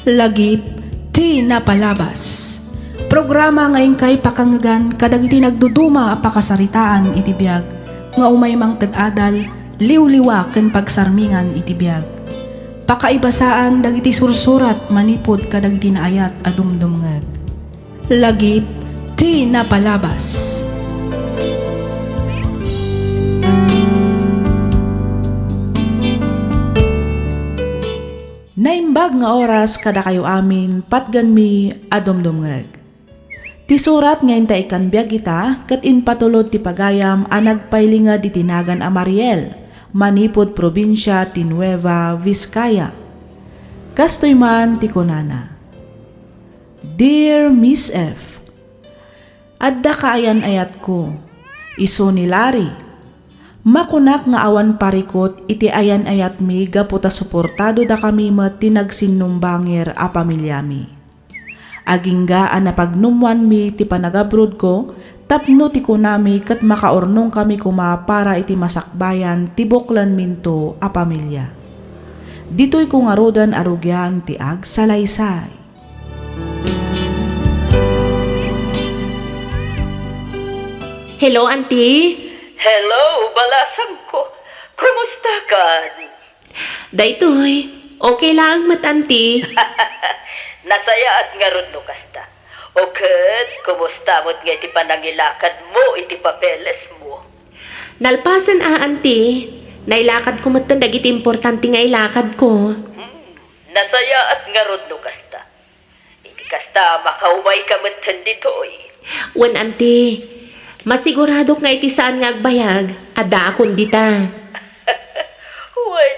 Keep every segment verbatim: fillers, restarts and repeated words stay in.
Lagip ti napalabas. Programa nga inkay pakangngegan kadagiti nagduduma a pakasaritaan iti biag nga umay mangted adal, liwliwa ken pagsarmingan iti biag. Pakaibasaan dagiti sursurat manipud kadagiti naayat a dumdumngeg. Lagip ti napalabas. Naimbag nga oras kadakayo amin, patgenmi a dumdumngeg. Ti surat nga inta ikkan biag ita ket impatulod ti pagayam a nagpailinged iti nagan a Mariel, manipud probinsia ti Nueva Vizcaya. Kastoy man ti kunana, Dear Miss F, adda kaayan-ayatko, isu ni Larry. Makunak nga awan parikut iti ayan-ayatmi gapu ta suportadodakami met ti nagsinnumbanger a pamiliami. Agingga a napagnummoanmi ti panagabrodko tapno ti kunami ket makaurnongkami koma para iti masakbayan ti buklanminto a pamilia. Ditoyko ngaruden a rugian ti agsalaysay. Hello, Auntie. Hello, balasangko. Kumusta kan? Daytoy, okay laeng met, Auntie. Nasayaat ngarud no kasta. O ket, kumusta met nga iti panangilakadmo iti papelesmo? Nalpasen a, Auntie. Nailakadko metten dagiti importante nga ilakadko. Hmm, nasayaat ngarud no kasta. Iti kasta, makaumayka metten ditoy. Wen, Auntie, masiguradok nga iti saan nga agbayag, addaakon dita. Wen,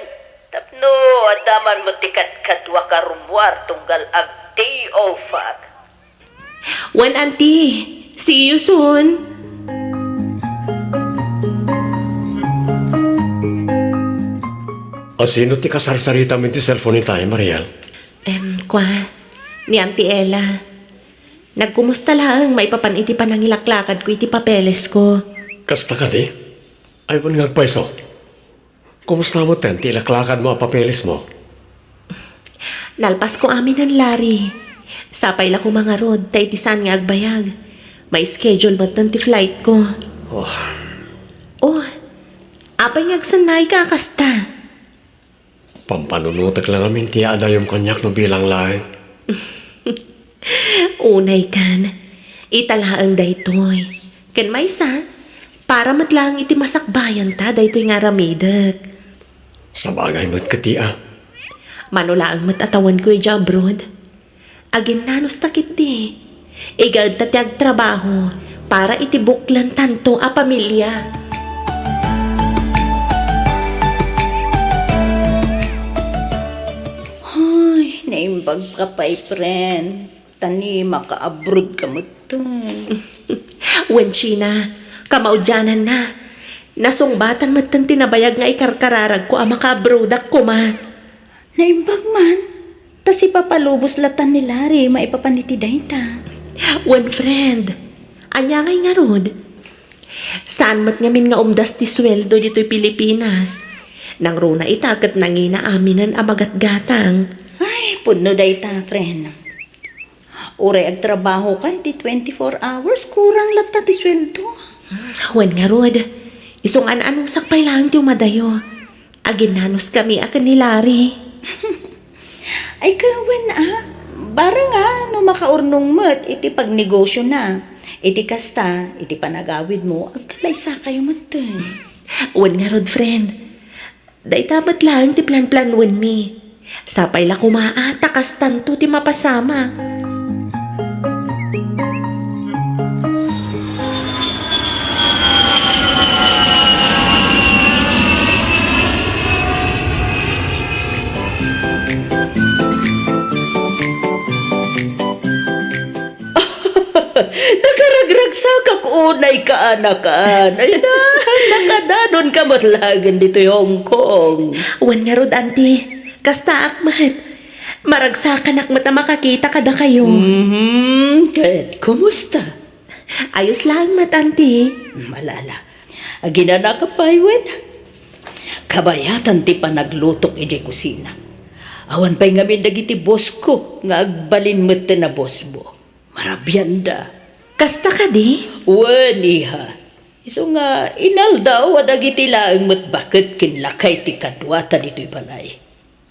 tapno adda man met ti kadkaduak a rummuar tunggal ag-day off-ak. Wen, Auntie, see you soon. A, sino ti kasarsaritam iti cellphone itay, Mariel? Em, kua, ni Auntie Ella. Nagkumusta laeng maipapan iti panangilaklakadko iti papelesko. Kasta kadi? Ay, wen nga agpayso. Kumusta metten ti ilaklakadmo a papelesmo? Nalpasko aminen, Larry. Sapay la koma ngarud ta iti saan nga agbayag, ma-schedule metten ti flightko. Oh. Oh, apay nga agsannayka a kasta? Pampanunotek la ngamin ti adayom kaniak no bilang laeng. Unaykan, ita laeng daytoy. Ken maysa, para met laeng iti masakbayanta daytoy nga aramidek. Sabagay met ketdi a. Mano laeng met a tawenko idiay abroad. Aginnanosta ketdi. Igaedta ti agtrabaho para iti buklantanto a pamilia. Ay, naimbagka pay, friend. Ta ni makaabroadka metten. Wen, China, kamaudiananna, nasungbatan metten ti nabayag nga ikarkararagko a makaabroadak koma. Naimbag man, ta sipapalubos latan ni Larry maipapan iti dayta. Wen, friend, ania ngay ngarud? Saan met ngamin nga umdas ti sueldo ditoy Pilipinas. Nangruna ita ket nangina aminen a magatgatang. Ay, pudno dayta, friend. Uray agtrabahoka iti twenty-four hours, kurang latta ti sueldo. Wen ngarud, isu nga an-anusak pay laeng ti umadayo. Aginnanoskami a ken ni Larry. Ay, wen a, bareng a no makaurnong met iti pagnegosiona. Iti kasta, iti panagawidmo, agkalaysakayo metten. Wen ngarud, friend. Dayta met laeng ti planplanwenmi. Sapay la koma a ta kastanto ti mapasamak. Nakaragragsakak unay kaanakan. Ay na, nakadanonka met laeng ditoy Hong Kong. Wen ngarud, Auntie, kastaak met. Maragsakanak met a makakita kadakayo. Mhm, ket kumusta? Ayos laeng met, Auntie. Ala, ala. Aginanaka pay wen? Kabayatan ti panaglutok idiay kusina. Awan pay ngamin dagiti bossko nga agbalin metten a bosmo. Marabianda. Kasta kadi? Wen, iha. Isu nga inaldaw a dagiti laeng met baket ken lakay ti kaduata ditoy balay.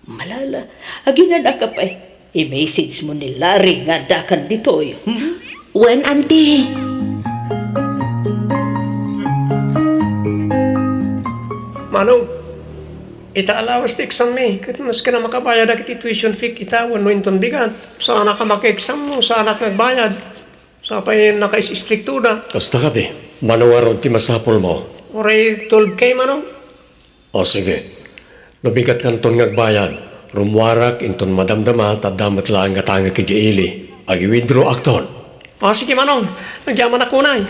Malala, aginanaka pay. I-message mo ni Larry nga addakan ditoy. Hmm? Wen, Auntie. Manong, ita allowance ti exam mi, ket maski na makabayad dagiti tuition fee ita wenno inton bigat. Saanak a maki-exam no saanak nga agbayad. Sapay naka-istriktoda. Kasta kadi, mano ngarud ti masapulmo? Uray twelve K, Manong. O sige, no bigatkanton nga agbayad, rummuarak inton madamdama ta adda met laeng nga tangek idiay ili. Agi-withdraw-akton. O sige, Manong. Agyamanak unay.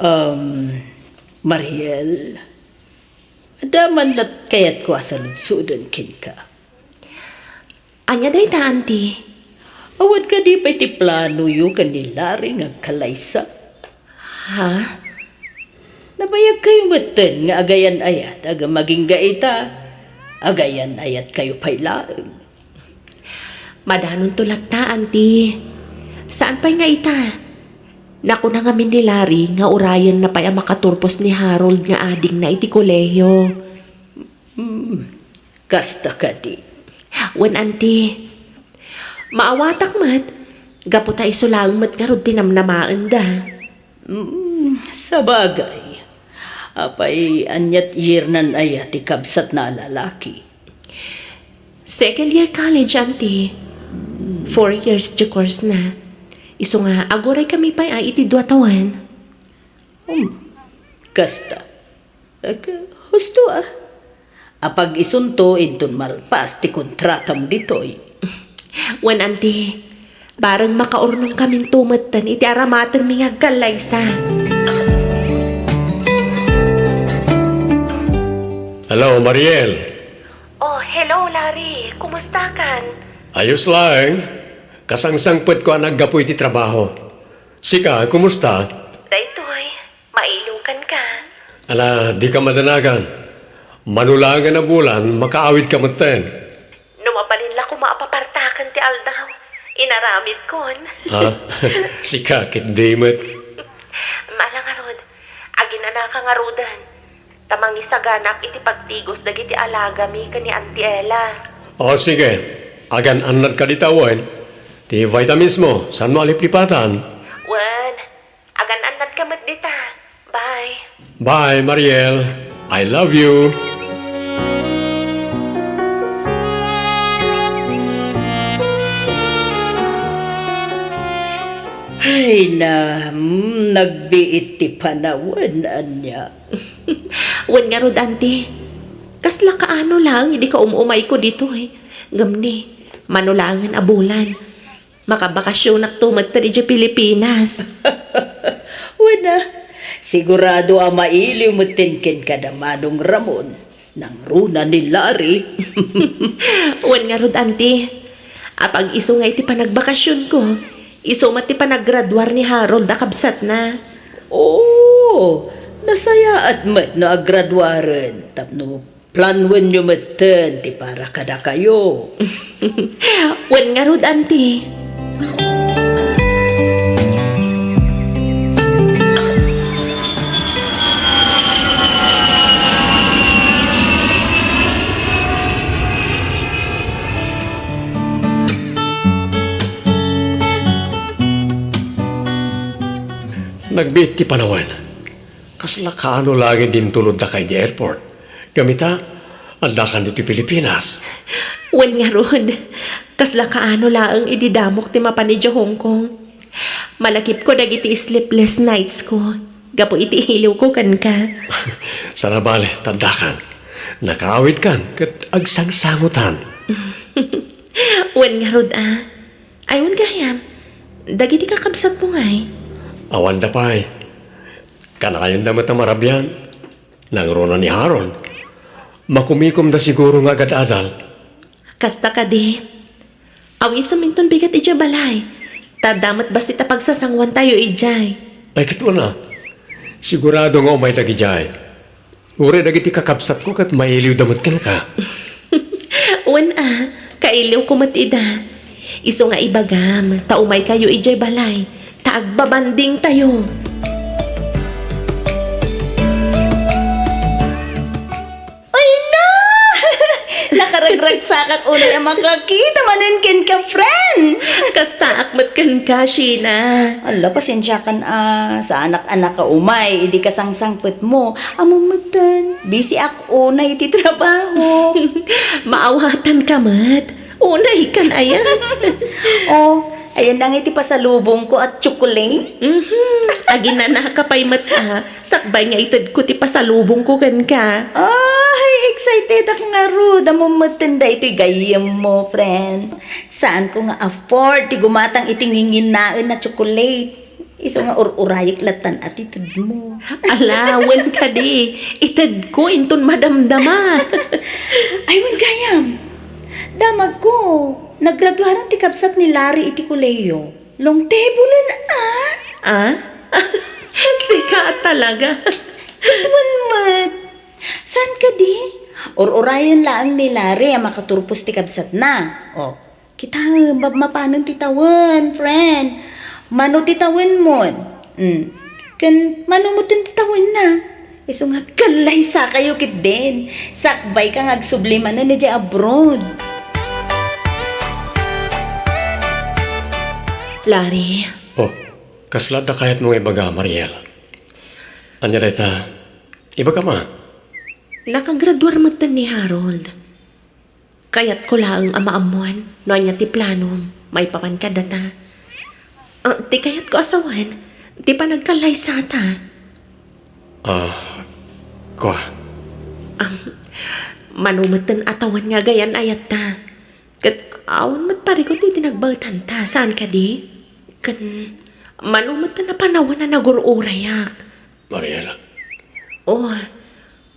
Um, Mariel, adda man lat kayatko a saludsodon kenka. Ania dayta, Auntie? Awan kadi pay ti planoyo ken ni Larry nga agkalaysa? Ha? Nabayagkayo metten nga agayan-ayat agem agingga ita. Agayan-ayatkayo pay laeng. Madanonto latta, Auntie. Saan pay nga ita? Nakuna ngamin ni Larry nga urayenna pay a makaturpos ni Harold nga adingna iti kolehiyo. Hmm, kasta kadi. Wen, Auntie. Maawatak met, gapu ta isu laeng met ngarud ti namnamaenda. Hmm, sabagay. Apay, aniat yearnan aya ti kabsatna a lalaki? Second year college, Auntie. Four years ti course na. Isu nga, aguraykami pay a iti dua tawen. Hmm, kasta. Ag, husto a. Apag-isunto inton malpas ti kontratamo ditoy. Wen, Auntie, bareng makaurnongkaminto metten iti aramatenmi nga agkallaysa. Hello, Mariel. Oh, hello, Larry. Kumustakan? Ayos laeng. Kasangsangpetko a naggapu iti trabaho. Sika, kumusta? Daytoy, mailiwkan ka. Ala, dika madanagan. Mano laeng a bulan, makaawidka metten. No mabalin la koma a papartaken ti aldaw, inaramidkon. Ha? Sika, ketdi met. Ala ngarud, aginanaka ngaruden. Ta mangisaganak iti pagtigos dagiti alagami ken ni Auntie Ella. O, sige. Agan-annadka dita wen. Ti vitamins mo, saanmo a liplipatan? Wen, agan-annadka met dita. Bye. Bye, Mariel. I love you. Ay, na, mm, nagbiit ti panawen, ania. Wen ngarud, Auntie, kasla kaano laeng idi kaum-umayko ditoy. Ngem ni, mano laengen a bulan, makabakasionakto metten idiay Pilipinas. Wen a, sigurado a mailiw metten kenka da Manong Ramon. Nangruna ni Larry. Wen ngarud, Auntie, apag-isu nga iti panagbakasionko, isu met ti panaggraduar ni Harold a kabsatna. Oo, nasayaat met no aggraduaren tapno planwenyo metten ti para kadakayo. Wen ngarud, Auntie. Nagbiit ti panawen. Kasla kaano laeng idi intulodda ka idiay airport. Ngem ita, addakan ditoy Pilipinas. Wen ngarud, kasla kaano laeng idi damok ti mapan idiay Hong Kong. Malakipko dagiti sleepless nights ko, gapu iti iliwko kenka. Saan a bale, ta addakan. Nakaawidkan, ket agsangsangotan. Wen ngarud a. Ay, wen gayam, dagiti kakabsatmo ngay? Awanda pay. Kanayonda met a marabian. Nangruna ni Harold. Makumikomda siguro nga agad-adal. Kasta kadi. Awisem inton bigat idiay balay. Ta adda met bassit a pagsasanguantayo idiay. Ay, ket wen a. Sigurado nga umay dagidiay. Uray dagiti kakabsatko ket mailiwda met kenka. Wen a, kailiwko met ida. Isu nga ibagam, ta umaykayo idiay balay, ta agbabandingtayo. Ay na! Nakaragragsakak unay a makakita manen kenka, friend! Kastaak met kenka, Sheena. Ala, pasensiakan a, saanak a nakaumay idi kasangsangpetmo. Ammom metten, busy ak unay iti trabaho. Maawatanka met. Unay kan aya. Oh, ayan na nga iti pasalubongko a chocolate. Mhm. Aginanaka pay met a, sakbay nga itedko ti pasalubongko kenka. Ay, excited ak ngarud. Ammom metten daytoy gayyemmo, friend. Saanko nga afford ti gumatang iti nginginnaen a chocolate. Isu nga ur-urayek lattan a ti tedmo. Ala, wen kadi, itedko inton madamdama. Ay, wen gayam. Damagko, naggraduaran ti kabsat ni Larry iti kolehiyo. Long table-en, ah? Ah? Sika talaga. Ket wen met. Saan kadi? Ur-urayen laeng ni Larry a makaturpos ti kabsatna. Oh, Kita, mapmapanen ti tawen, friend. Mano ti tawenmon? Mm. Ken mano metten ti tawenna? Isu nga kallaysakayo ketdin. Sakbayka nga agsubli manen idiay abroad. Larry. Oh, kasla adda kayatmo nga ibaga, Mariel? Ania dayta? Ibagam a. Nakagraduar metten ni Harold. Kayatko laeng a maammuan no ania ti planom maipapan kadata. Ah, ti kayatko a sawen, ti panagkallaysata. Ah, kua. Am, mano metten a tawen nga agayan-ayatta. Ket awan met parikut iti nagbaetanta, saan kadi? Ken mano metten a panawen a nagur-urayak. Mariel. Oh,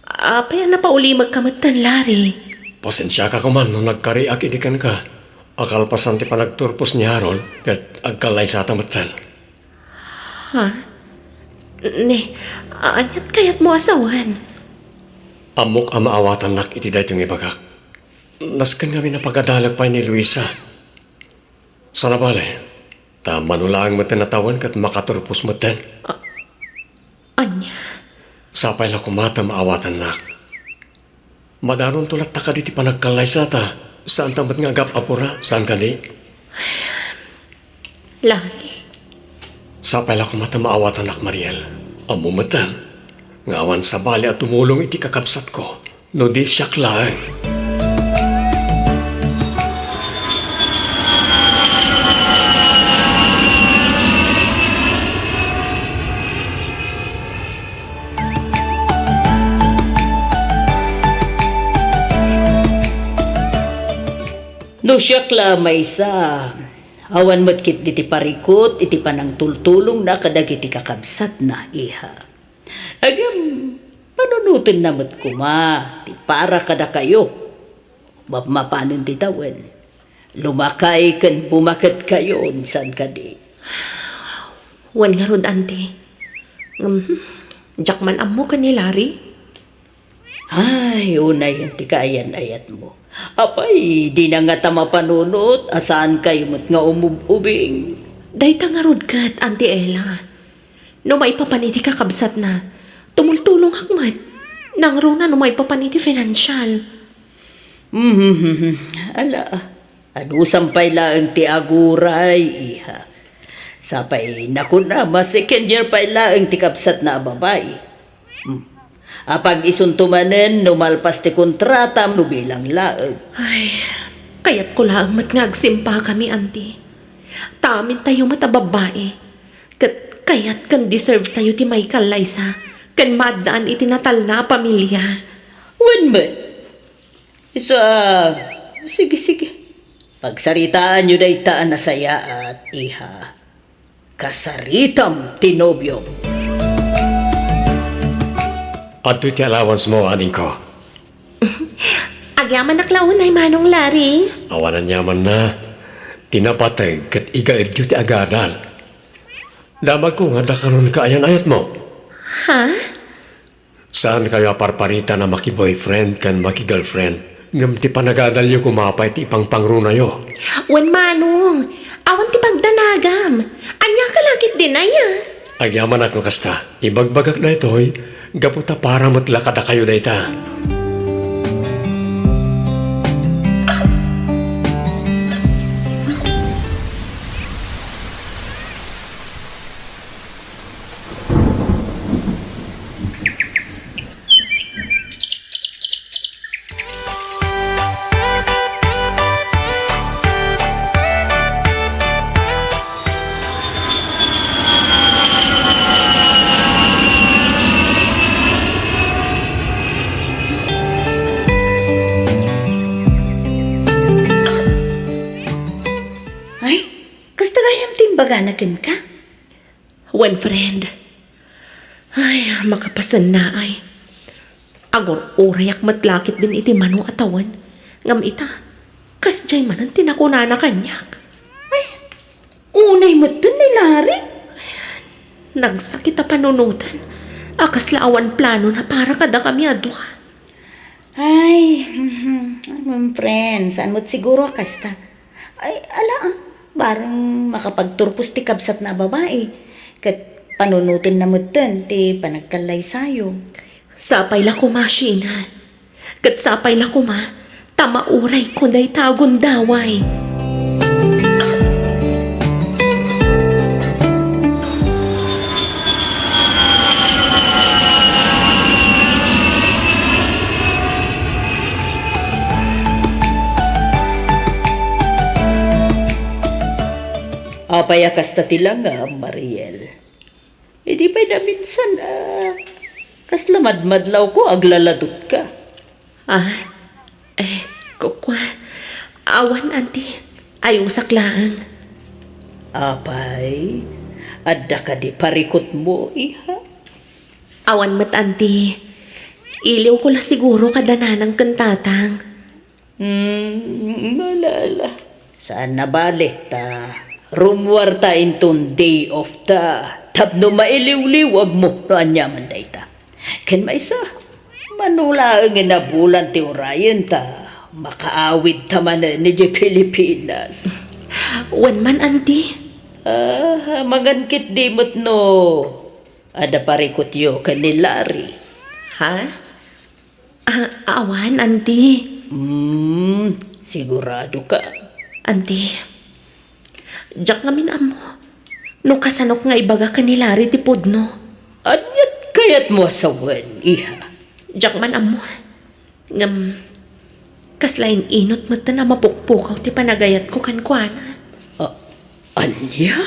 apay a napaulimekka metten, Larry? Pasensiaka koman no nagkariak idi kenka. A kalpasan ti panagturpos ni Harold, ket agkallaysata metten. Ha? Ni, aniat kayatmo a sawen? Ammok a maawatannak iti daytoy nga ibagak. Nasken ngamin a pagadalek pay ni Luisa. Sana bale, ta mano laeng met a natawen ket makaturpos metten. A-, ania? Sapay la koma ta maawatannak. Madanonto latta kadi ti panagkallaysata, saanta met nga agap-apura, saan kadi? Larry. Sapay la koma ta maawatannak, Mariel. Ammo metten nga awan sabali a tumulong iti kakabsatko. No di siak laeng. No siak la a maysa, awan met ketdi ti parikut iti panangtultulongna kadagiti kakabsatna, iha. Ngem, panunotenna met koma ti para kadakayo. Mapmapanen ti tawen, lumakay ken bumakedkayon, saan kadi? Wen ngarud, Auntie. Ngem, diak man ammo ken ni Larry. Ay, unayen ti kaayan-ayatmo. Apay, dina ngata mapanunot a saankayo met nga umub-ubing? Dayta ngarud ket, Auntie Ella. No maipapan iti kakabsatna, tumultulongak met. Nangruna no maipapan iti financial. Mhm, ala, adusam pay laeng ti aguray, iha. Sapay nakuna, ma-second year pay laeng ti kabsatna a babai. Hmm. Apag-isunto manen no malpas ti kontrata no bilang laeng. Ay, kayatko laeng met nga agsimpakami, Auntie. Ta amintayo met a babbai. Ket kayat ken deserve tayo ti maikallaysa ken maaddaan iti natalna a pamilia. Wen met. Isu a, sige, sige. Pagsaritaanyo dayta a nasayaat, iha. Kasaritam ti nobiom. Adtoy ti allowance mo, adingko. Agyamanak la unay, Manong Larry. Awan aniamanna. Ti napateg ket igaedyo ti agadal. Damagko nga adda karon kaayan-ayatmo. Ha? Saankayo a parparitan a maki-boyfriend ken maki-girlfriend, ngem ti panagadalyo koma pay ti ipangpangrunayo. Wen, Manong, awan ti pagdanagam. Ania ka lakit din aya? Agyamanak no kasta. Ibagbagak daytoy, gapu ta para met la kadakayo dayta. Ay, kasta gayam ti imbagana kenka? Wen, friend. Ay, makapasennaay. Agur-urayak met lakit din iti mano a tawen. Ngem ita, kasdiay manen ti nakunana kaniak. Ay, unay metten ni Larry? Nagsakit a panunoten a kasla awan planona para kadakami a dua. Ay, mhm, friend, saan met siguro a kasta. Ay, ala, ah, bareng makapagturpos ti kabsatna a babai, ket panunotenna metten ti panagkallaysayo. Sapay la koma, Sheena. Ket sapay la koma, ta maurayko dayta a gundaway. Apay a kasta ti langam, Mariel? Idi pay naminsan, ah, kasla madmadlawko, aglaladutka. Ah, eh, kukua, awan, Auntie. Ayusak laeng. Apay, adda kadi parikutmo, iha? Awan met, Auntie. Iliwko la siguro kada nanang ken tatang. Hmm, ala, ala. Saan a bale, ta rummuarta inton day off ta tapno mailiwliwagmo no aniaman dayta. Ken maysa, mano laengen a bulan ti urayen ta makaawidta manen idiay Pilipinas. Wen man, Auntie. Ah, mangan ketdi met no adda parikutyo ken ni Larry. Ha? Ah, awan, Auntie. Hmm, sigurado ka? Auntie, diak ngamin ammo no kasanok nga ibaga ken ni Larry ti pudno. Aniat kayatmo a sawen, iha? Diak man ammo. Ngem, kasla in-inut metten a mapukpukaw ti panagayatko kenkuana. Ah, ania?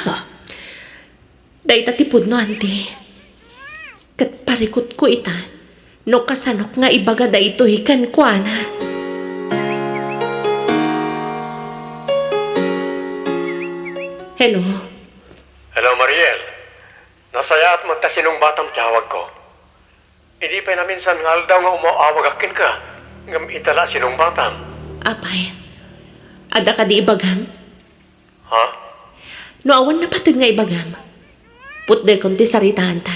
Dayta ti pudno, Auntie. Ket parikutko ita no kasanok nga ibaga daytoy kenkuana. Hello? Hello, Mariel. Nasayaat met ta sinungbatam ti awagko. Idi pay naminsan nga aldaw nga umaw-awagak kenka, ngem ita la a sinungbatam. Apay, adda kadi ibagam? Ha? No awan napateg nga ibagam, putdekon ti saritaanta.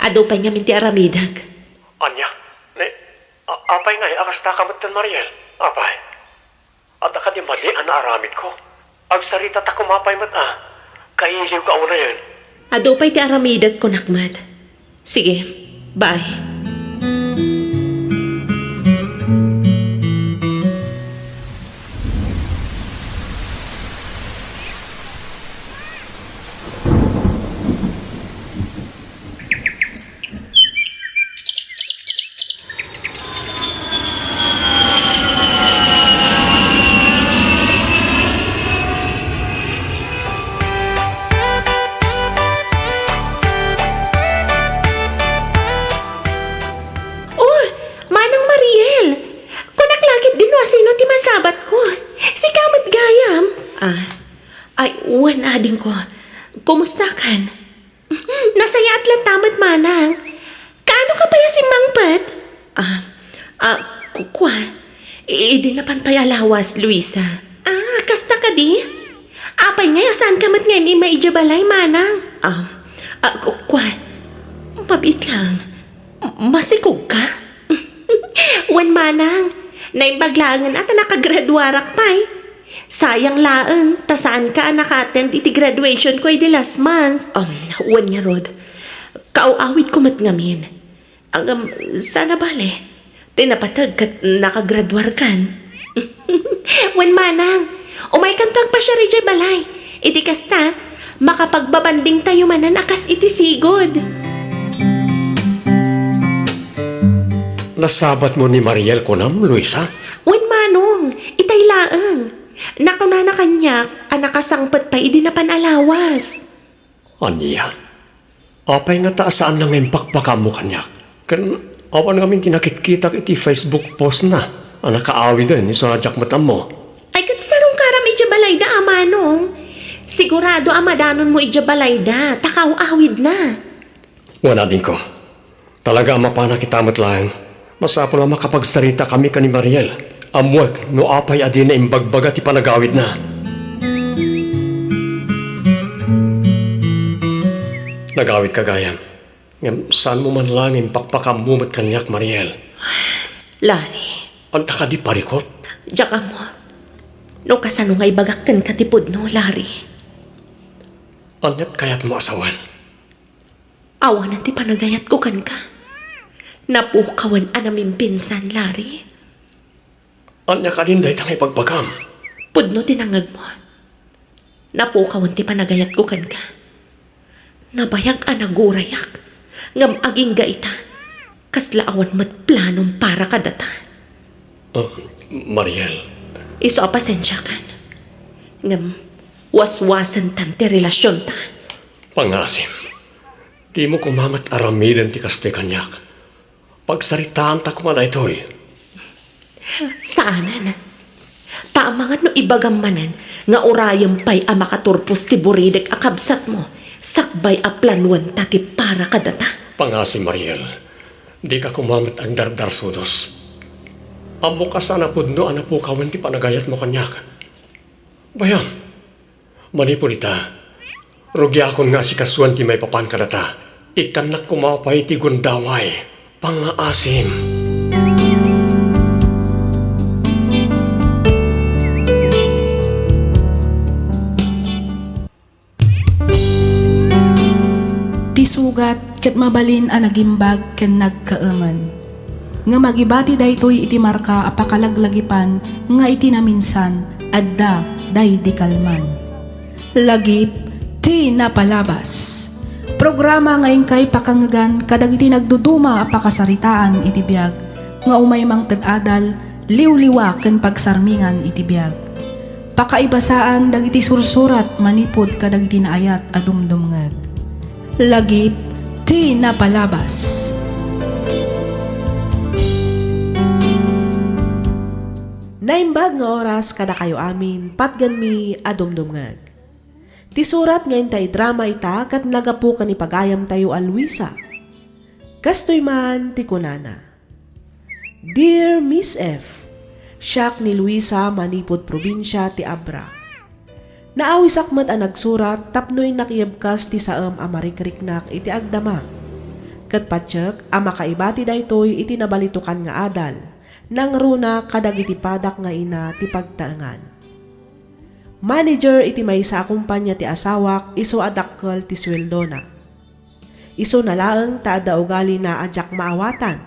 Adu pay ngamin ti aramidek. Ania? Ni, a-, apay ngay a kasta ka metten, Mariel? Apay? Adda kadi madi a naaramidko? Agsarita ta koma pay met a. Kailiwka unayen. Adu pay ti aramidek, kunak met. Sige, bye. Oh, Manang Mariel! Kunak la ketdi no asino ti masabatko. Sika met gayam? Ah, ay, wen, adingko. Kumustakan? Nasayaat latta met, Manang. Kaano ka pay a simmangpet? Ah, ah, ku-, kua, idi napan pay a lawas, Luisa. Ah, kasta kadi? Apay ngay a saanka met nga im-immay idiay balay, Manang? Ah, ah, ku-, kua, mabiit lang. Masikog ka? Wen manang, naimbag laengen a ta nakagraduarak pay. Sayang laeng, ta saanka a naka-attend iti graduation ko idi last month. Um, wen ngarud, kaaw-awidko met ngamin. Ngem, saan a bale, ti napateg ket nakagraduarkan. Wen manang, umaykanto agpasiar idiay balay. Iti kasta, makapagbabandingtayo manen a kas iti sigud. Nasabatmo ni Mariel kunam, Luisa? Wen manong, itay laeng. Nakunana kaniak a nakasangpet pay idi napan a lawas. Ania? Apay ngata a saanna nga impakpakaammo kaniak? Ken awan ngamin ti nakitkitak iti Facebook post na a nakaawiden isu a diak met ammo. Ay, ket sarungkaram idiay balayda a manong. Sigurado a madanonmo idiay balayda, ta kaaw-awidna. Wen adingko. Talaga a mapanak ita met laeng. Masapul a makapagsaritakami ken ni Mariel. Ammoek no apay a dina imbagbaga ti panagawidna. Nagawidka gayam. Ngem saanmo man laeng impakpakaammo met kaniak, Mariel. Larry. Anta kadi parikut? Diak ammo no kasano nga ibagak kenka ti pudno, Larry. Aniat kayatmo a sawen? Awanen ti panagayatko kenka. Napukawen a namimpinsan, Larry. Ania kadin dayta nga ibagbagam? Pudno ti nangngegmo. Napukawen ti panagayatko kenka. Nabayag a nagurayak, ngem agingga ita, kasla awan met planom para kadata. Ah, Mariel. Isu a pasensiakan. Ngem, waswasentan ti relasionta. Pangngaasim, dimo koma met aramiden ti kastoy kaniak. Pagsaritaanta koma daytoy. Saanen. Ta amangan no ibagam manen nga urayem pay a makaturpos ti buridek a kabsatmo sakbay a planuenta ti para kadata. Pangngaasim, Mariel, dika koma met agdardarsudos. Ammok a saan a pudno a napukawen ti panagayatmo kaniak. Bayam, manipud ita, rugiakon nga asikasuan ti maipapan kadata. Ikkannak koma pay ti gundaway. Pangngaasim. Ti sugat ket mabalin a nagimbag ken nagkaemen. Ngem agibati daytoy iti marka a pakalaglagipan nga iti naminsan, adda daydi kalman. Lagip ti napalabas. Programa nga inkay pakangngegan kadagiti nagduduma a pakasaritaan iti biag nga umay mangted adal, liwliwa ken pagsarmingan iti biag. Pakaibasaan dagiti sursurat manipud kadagiti naayat a dumdumngeg. Lagip ti napalabas. Naimbag nga oras kadakayo amin, patgenmi a dumdumngeg. Ti surat nga inta idrama ita ket naggapu ken ni pagayamtayo a Luisa. Kastoy man ti kunana, "Dear Miss F, siak ni Luisa manipud probinsia ti Abra. Naawisak met a nagsurat tapno innak iebkas ti saem a marikriknak iti agdama. Ket patiek a makaibati daytoy iti nabalitokan nga adal, nangruna kadagiti padak nga ina ti pagtaengan. Manager iti maysa a kompania ti asawak, isu a dakkel ti sueldona. Isuna laeng ta adda ugalina a diak maawatan.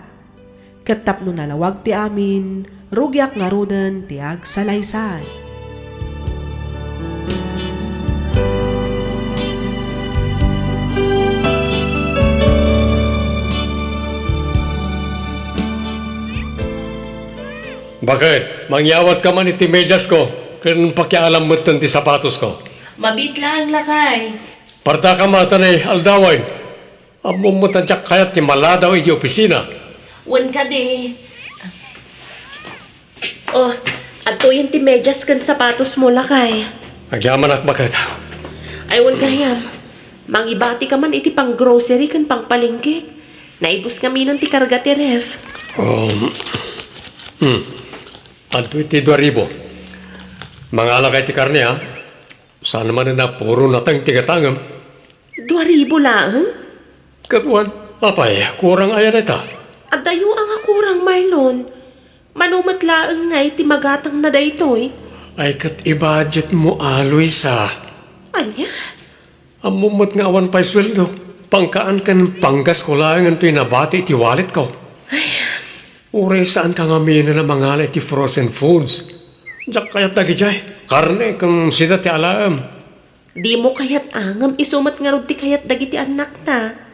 Ket tapno nalawag ti amin, rugiak ngaruden ti agsalaysay." Baket, mangyawatka man iti mediasko, ken pakialam metten ti sapatosko. Mabiit laeng, lakay. Partaka met ta naaldawen. Ammom met a diak kayat ti maladaw iti opisina. Wen kadi. Oh, adtoyen ti medias ken sapatosmo, lakay. Agyamanak, baket. Ay, wen gayam. Mangibatika man iti pang-grocery ken pangpalengkek. Naibus ngaminen ti karga ti ref. Um, hmm. Adtoy ti dua ribu. Mangalakay ti karne, ha? Saan manen a puro nateng ti gatangem. Dua ribu laeng? Ket wen, Apay, kurang aya dayta? Adayo a nga kurang, Marlon. Mano met laeng ngay ti magatangna daytoy? Ay, ket i-budget mo, a, Luisa. Ania? Ammom met nga awan pay sueldo. Pangkaan ken panggasko laengen toy nabati iti walletko. Ay. Uray saanka ngamin a mangala iti frozen foods. Diak kayat dagidiay. Karne ken sida ti alaem. Dimo kayat a, ngem isu met ngarud ti kayat dagiti annakta.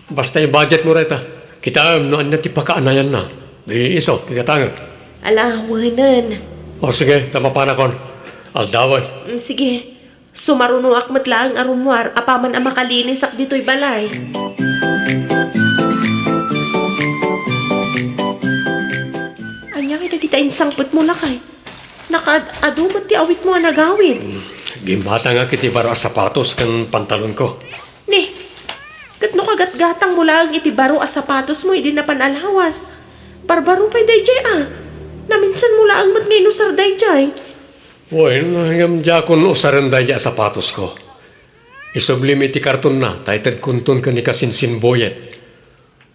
Basta i-budget mo dayta. Kitaem no ania ti pakaanayanna. Di isu ti gatangek. Ala, wenen. O sige, ta mapanakon. Aldawen. Mm, sige. Sumarunoak met laeng a rummuar apaman a makalinesak ditoy balay. Ania ngay dagita insangpetmo, lakay? Nakaad-adu met ti awitmo a nagawid. Gimbatangak iti baro a sapatos ken pantalonko. Ni, ket no kagatgatangmo laeng iti baro a sapatosmo idi napan a lawas, barbaro pay daydiay a. Naminsanmo laeng met nga inusar daydiay. Wen, ngem diakon usaren daydiay a sapatosko. Isublim iti kartonna, ta itedkonton ken ni Kasinsin Boyet.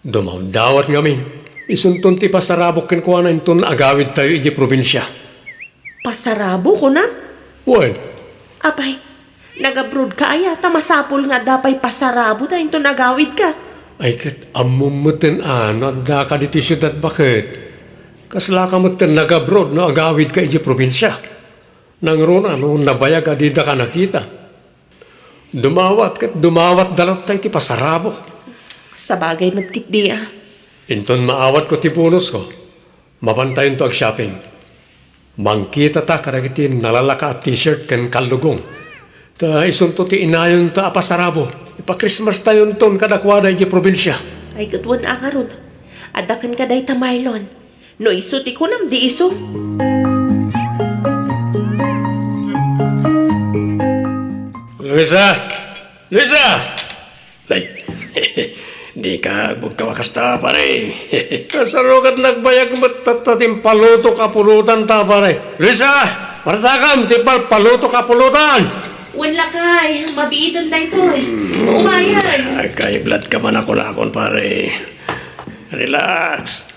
Dumawdawat ngamin. Isunton ti pasarabok kenkuana inton agawidtayo idiay probinsia. Pasarabo, kunam? Wen. Apay, nag-abroad ka aya, ta masapul nga adda pay pasarabo ta inton agawidka. Ay, ket ammom metten a no addaka ditoy siudad baket. Kaslaka metten nag-abroad no agawidka idiay probinsia. Nangruna no nabayag a didaka nakita. Dumawat ket dumawatda latta iti pasarabo. Sabagay met ketdi a. Inton maawatko ti bonusko, mapantayonto ag-shopping. Mangkitata kadagiti nalalaka a t-shirt ken kallugong. Ta isunto ti inayonta a pasarabo. Ipa-Christmas tayonton kadakuada idiay probinsia. Ay, ket wen a ngarud. Adda kenka dayta, Marlon. No isu ti kunam, di isu. Luisa! Luisa! Ay, dika agbugkaw a kasta, pare. Kasano ket nagbayag met tatta ti impalutok a pulutan ta, pare? Luisa! Martakam ti palpalutok a pulutan! Wen, lakay, mabiiten daytoy. Umayen. Agkaiblat ka man a kunakon, pare. Relax.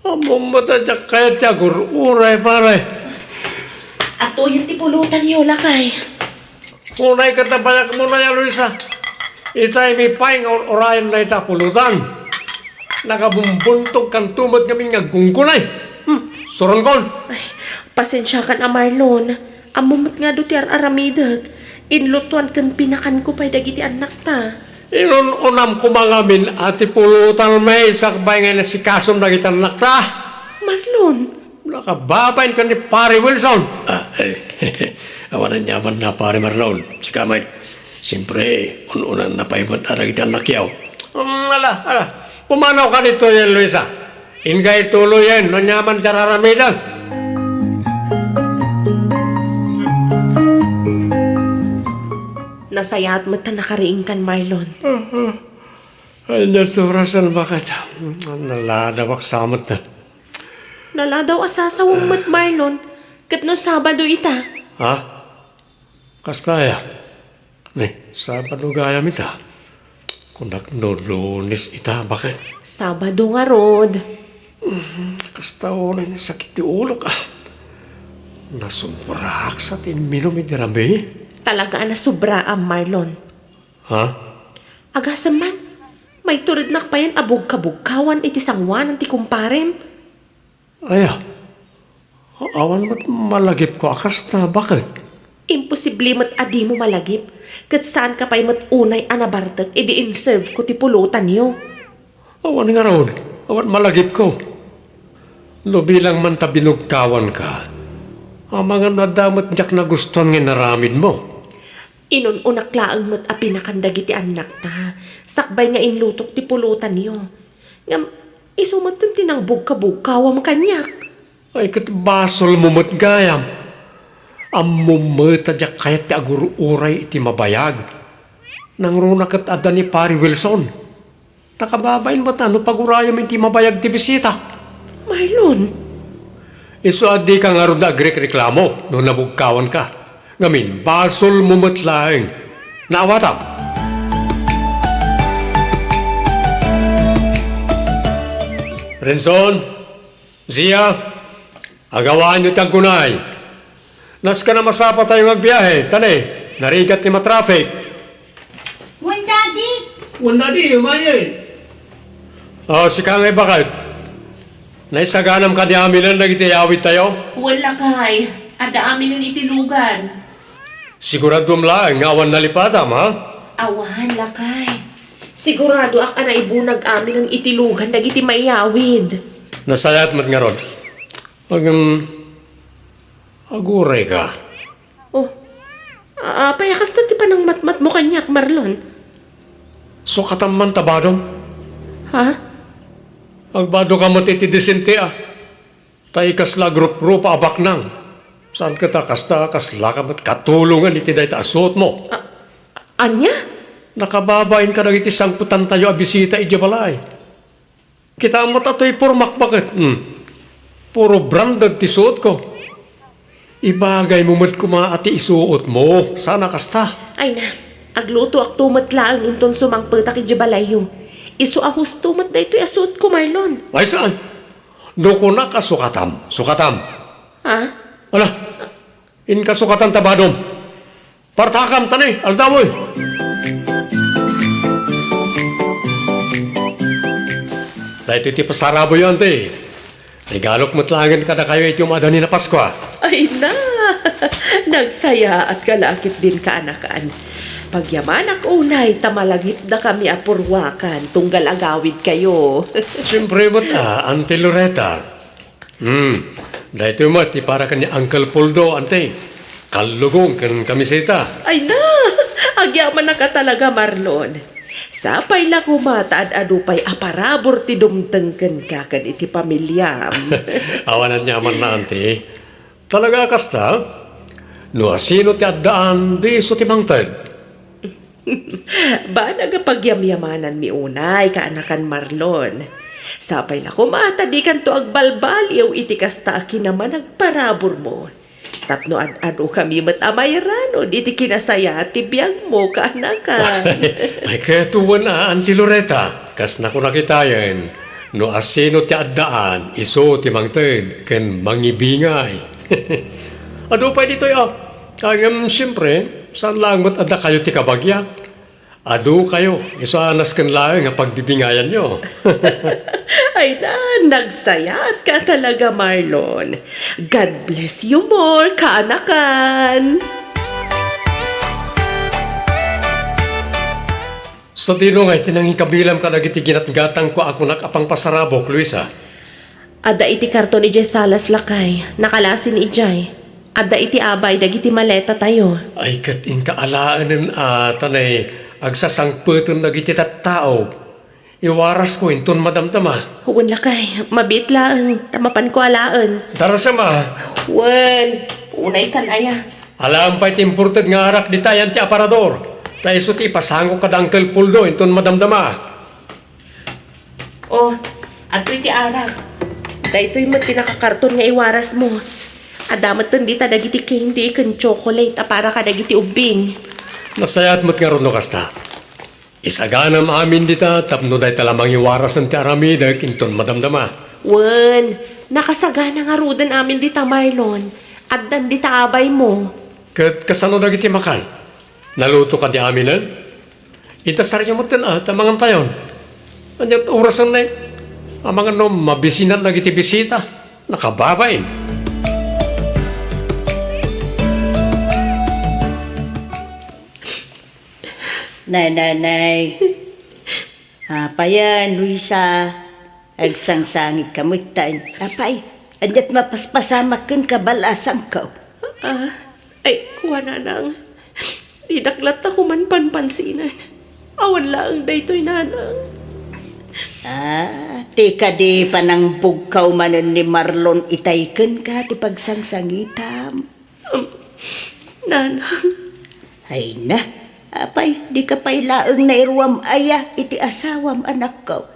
Ammom met a diak kayat ti agur-uray, pare. Atoyen ti pulutanyo, lakay. Unay ket nabayagmo nay a, Luisa. Itaymi pay nga ur-urayen dayta pulutan. Nakabumbuntogkanto met ngamin nga aggunggunay. Hmm, suronkon. Ay, pasensiakan a, Marlon. Ammom met nga adu ti ar-aramidek. Inlutoan ken pinakanko pay dagiti annakta. Inun-unam koma ngamin a ti pulutan met sakbay nga inasikasom dagiti annakta. Marlon. Nakababain ken ni Pare Wilson. Ah, eh, awan aniamanna, Pare Marlon. Sika met. Siempre, un-unanna pay met a dagiti annakyo. Mm, ala, ala. Pumanawka ditoyen, Luisa. Inka ituloyen no aniaman ti ar-aramidek. Nasayaat met ta nakariingkan, Marlon. Ah, ah. Ay, naturasan, baket. Naladawak sa met. Naladaw a sasawem met, Marlon. Ket no Sabado ita? Ha? Kasta aya? Ni, Sabado gayam ita. Kunak no Lunes ita, baket. Sabado ngarud. Mhm, kasta unay nasakit ti ulok, ah. Nasobraak sa ti imminum idi rabii. Talaga a nasobraam, Marlon. Ha? Agasem man, maiturednak payen a bugkabugkawan iti sangoanan ti kumparem. Aya, awan met malagipko a kasta, baket? Imposible met a dimo malagip, ket saanka pay met unay a nabartek idi inserveko ti pulutanyo. Awan ngarud, awan malagipko. No bilang man ta binugkawanka, amangan no adda met diak nagustuan nga inaramidmo. Inun-unak laeng met a pinakan dagiti annakta, sakbay nga inlutok ti pulutanyo. Ngem, isu metten ti nangbugkabugkawam kaniak. Ay, ket basolmo met gayam. Ammom met a diak kayat ti agur-uray iti mabayag. Nangruna ket adda ni Pari Wilson. Nakababain met a no pagurayam iti mabayag ti bisitak. Marlon. Isu a dika ngarud agrekreklamo no nabugkawanka. Ngamin, basolmo met laeng. Naawatam. Renson, Zia, agawaanyo ti aggunay. Nasken a masapatayo nga agbiahe, ta ne, narigat ti matraffic. Wen, Daddy! Wen, Daddy, umayen. O, sika ngay baket. Naisaganam kadi aminen dagiti iyawidtayo? Wen, lakay. Adda aminen iti lugan. Siguraduem laeng nga awan nalipadam, ha? Awan, lakay. Siguradoak a naibunag aminen iti lugan dagiti maiyawid. Nasayaat met ngarud. Ngem, agurayka. O, a-, apay a kasta ti panangmatmatmo kaniak, Marlon? Sukatam man ta badom. Ha? Agbado ka met iti disente a. Ta ikasla a grup-grupa a baknang. Saan ket a kasta, kaslaka met katulongen iti dayta a suotmo. A-, ania? Nakababain kadagiti sangpetantayo a bisita idiay balay. Kitaem met a toy pormak baket. Hmm. Puro branded ti suotko. Ibagaymo met koma a ti isuotmo. Saan a kasta. Ay na, aglutoakto met laeng inton sumangpetak idiay balayyo. Isu a husto met daytoy a suotko, Marlon. Ay, saan? No kunak a sukatam, sukatam. Ha? Ala, inka sukatan ta badom. Partakam ta ne, aldaw, oy. Daytoy ti pasaraboyo, anti. Regalok met laengen kadakayo iti umadan ni Paskua. Ay na, nagsayaatka la ketdin, kaanakan. Pagyamanak unay ta malagipdakami a purwakan tunggal agawidkayo. Siempre met a, Auntie Loretta. Hmm, daytoy met ti para ken ni Uncle Poldo, anti. Kallugong ken kamiseta. Ay na, agyamanak a talaga, Marlon. Sapay la koma ta ad-adu pay a parabur ti dumteng kenka ken iti pamiliam. Awan aniamanna, anti. Talaga a kasta? No asino ti addaan, di isu ti mangted. Banag a pagyamyamananmi unay, kaanakan Marlon. Sapay la koma ta dikanto agbalbaliw iti kasta a kinamanagparaburmo. Tapno ad-adukami met a mairanud iti kinasayaat ti biagmo, kaanakan. Ay, kayat wen a, Auntie Loretta, kas nakunak itayen, no asino ti addaan, isu ti mangted ken mangibingay. Adu pay ditoy, a. Ngem, siempre, saan laeng met a dakayo ti kabagiak. Adu kayo, isu a nasken laeng a pagbibingayanyo. Ay na, nagsayaatka talaga, Marlon. God bless you more, kaanakan. Sadino ngay ti nangikabilam kadagiti ginatgatangko a kunak a pangpasarabok, Luisa? Adda iti karton idiay salas, lakay. Nakalasin idiay. Adda iti abay dagiti maletatayo. Ay, ket inka alaenen a ta ne agsasangpeten dagiti tattao. Iwarasko inton madamdama. Wen, lakay, mabiit laeng ta mapanko alaen. Darasem a. Wen, unaykan aya. Alaem pay ti imported nga arak dita, anti aparador. Ta isu ti ipasangok kada Uncle Poldo inton madamdama. O, adtoy ti arak. Daytoy met ti nakakarton nga iwarasmo. Adda metten dita dagiti candy ken chocolate a para kadagiti ubbing. Nasayaat met ngarud no kasta. Isaganam amin dita tapno dayta la mangiwarasen ti aramidek inton madamdama. Wen, nakasagana ngaruden amin dita, Marlon. Addan dita abaymo. Ket kasano dagiti makan? Naluto kadi aminen? Itasaryo metten a, ta mangantayon. Ania orasen ne? Amangan no mabisinan dagiti bisita. Nakababain. Nananay. Apayen, Luisa. Agsangsangitka metten. Apay, aniat mapaspasamak ken kabalasangko? Ah, ay, kua, nanang. Didak latta koma panpansinen. Awan laeng daytoy, nanang. Ah, ti kadi panangbugkaw manen ni Marlon itay kenka ti pagsangsangitam? Um, nanang. Ay na, apay, dika pay laeng nairuam aya iti asawam, anakko?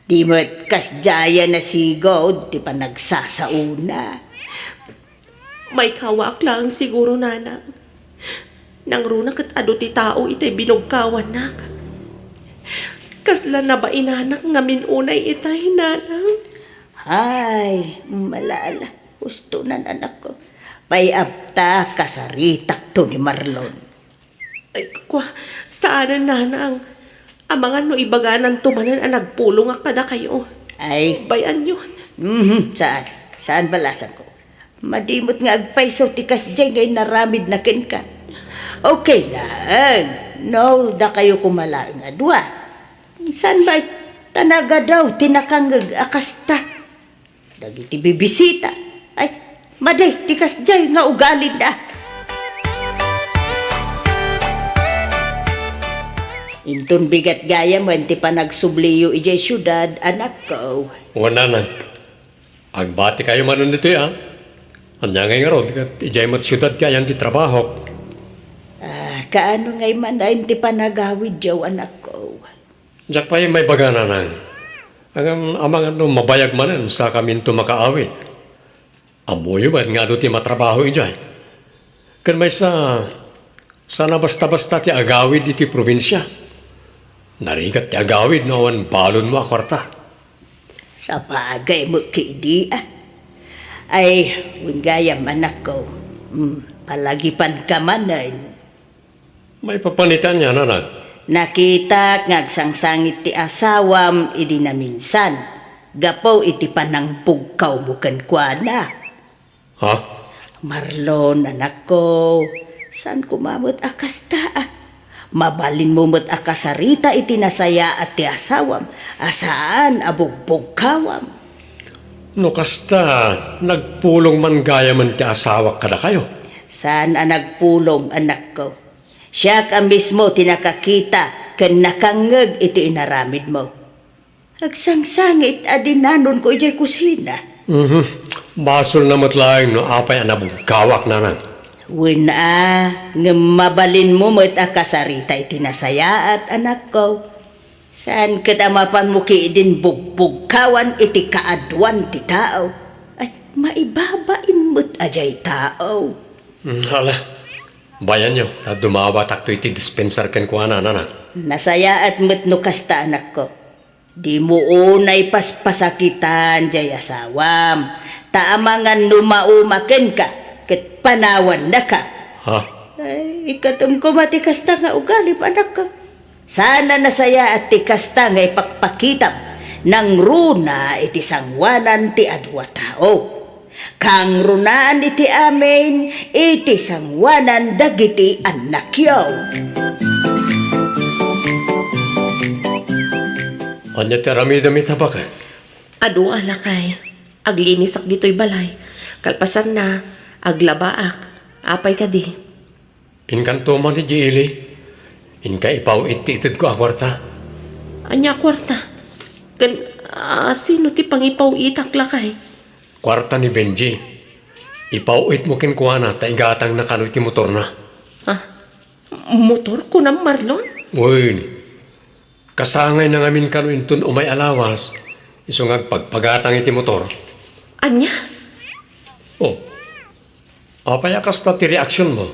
Di met kasdiay a nasigud ti panagsasaona. Maikawaak laeng siguro, nanang. Nangruna ket adu ti tao itay binugkawannak. Kasla nabainanak ngamin unay itay, nanang. Ay, malala. Husto nan anakko. Pay apta, kasaritakto ni Marlon. Ay, kwa, saanen, nanang. Amangan no ibagananto manen a nagpulongak kadakayo. Ay. Bay-anyon. Mhm, saan. Saan balasangko. Madi met nga agpayso ti kasdiay nga inaramidna kenka. Okay laeng, no, dakayo koma laeng a dua. Saan bay, ta nagadaw ti nakangngeg a kasta. Dagiti bibisita, ay, madi ti kasdiay nga ugalida. Inton bigat gayamen ti panagsubliyo idiay siudad, anakko. Wen, nanang. Agbatikayo manen ditoy, a? Ania ngay ngarud, ket idiay met siudad ti ayan ti trabahok? Ah, kaano ngay manen ti panagawidyo, anakko? Diak pay maibaga, nanang. Ngem amangan no mabayag manen, sakaminto makaawid. Ammoyo met nga adu ti matrabaho idiay. Ken maysa, saan a basta-basta ti agawid iti probinsia. Narigat ti agawid no awan balonmo a kuarta. Sabagay met ketdi, a. Ay, wen gayam, anakko. Mm, palagipanka manen. Maipapan iti ania, nanang? Nakitak nga agsangsangit ti asawam idi naminsan gapu iti panangbugkawmo kenkuana. Ha? Marlon, anakko, saan koma met a kasta, a. Mabalinmo met a kasarita iti nasayaat ti asawam a saan a bugbugkawam. No kasta, nagpulong man gayamen ti asawak kadakayo? Saan a nagpulong, anakko. Siak a mismo ti nakakita ken nakangngeg iti inaramidmo. Agsangsangit a dinanonko idiay kusina. Mhm. Basolna met laeng no apay a nabugkawak, nanang. Wen a, ngem mabalinmo met a kasarita iti nasayaat, anakko. Saan ket a mapanmo ketdin bugbugkawan iti kaaduan ti tao. Ay, maibabain met a diay tao. Mm, ala. Bay-anyo, ta dumawatakto iti dispensar kenkuana, nanang. Nasayaat met no kasta, anakko. Dimo unay paspasakitan diay asawam, ta amangan no mauma kenka ket panawannaka. Ha? Ay, ikatem koma ti kasta nga ugalim, anakko. Saan a nasayaat ti kasta nga ipakpakitam nangruna iti sangoanan ti adu a tao. Kangrunaan iti amin iti sangoanan dagiti annakyo. Ania ti aramidem ita, baket? Adu a, lakay. Aglinisak ditoy balay. Kalpasanna, aglabaak. Apay kadi? Inkanto man idiay ili. Inka ipaw-it ti itedko a kuarta. Ania a kuarta? Ken, ah, sino ti pangipaw-itak, lakay? Kuarta ni Benji. Ipaw-itmo kenkuana ta igatangna kano iti motorna. Ah, motor, kunam, Marlon? Wen. Kasangayna ngamin kano inton umay a lawas, isu nga agpagpagatang iti motor. Ania? Oh. Apay a kasta ti reaksionmo?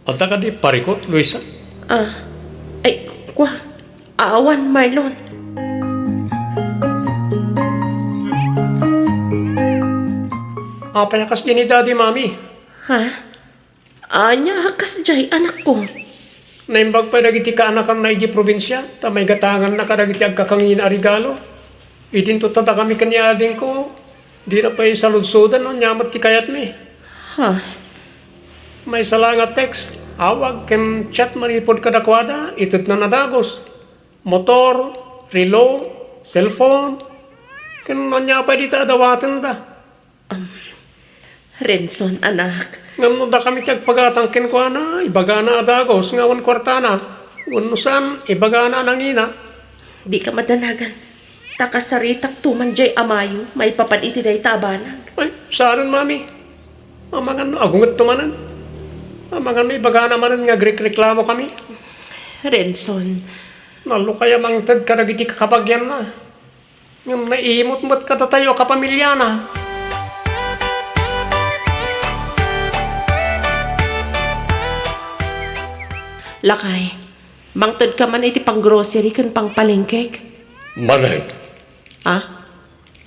Adda kadi parikut, Luisa? Ah, ay, kwa, awan, Marlon. Apay a kasdi ni Daddy, Mami? Ha? Ania a kasdiay, anakko? Naimbag pay dagiti kaanakanna idiay probinsia, ta maigatanganna kadagiti agkakangina a regalo. Idinto ta dakami ken ni adingko, dina pay saludsodan no ania met ti kayatmi. Ha? Maysa la nga text, awag ken chat manipud kadakuada, itedna a dagus. Motor, relo, cellphone, ken ania pay dita a dawatenda. Am, Renson, anak. Ngem no dakami ti agpagatang kenkuana, ibagana a dagus nga awan kuartana. Wenno saan, ibagana a nangina. Dika madanagan. Ta kasaritakto man diay amayo maipapan iti dayta a banag. Ay, saanen, Mami. Amangan no agungetto manen. Amangan no ibagana manen nga agrekreklamokami. Renson. Nalukay a mangted kadagiti kakabagianna. Ngem naimut met kadatayo a kapamiliana. Lakay, Mangtedka man iti panggrocery ken pangpalengkek? Manen. Ah?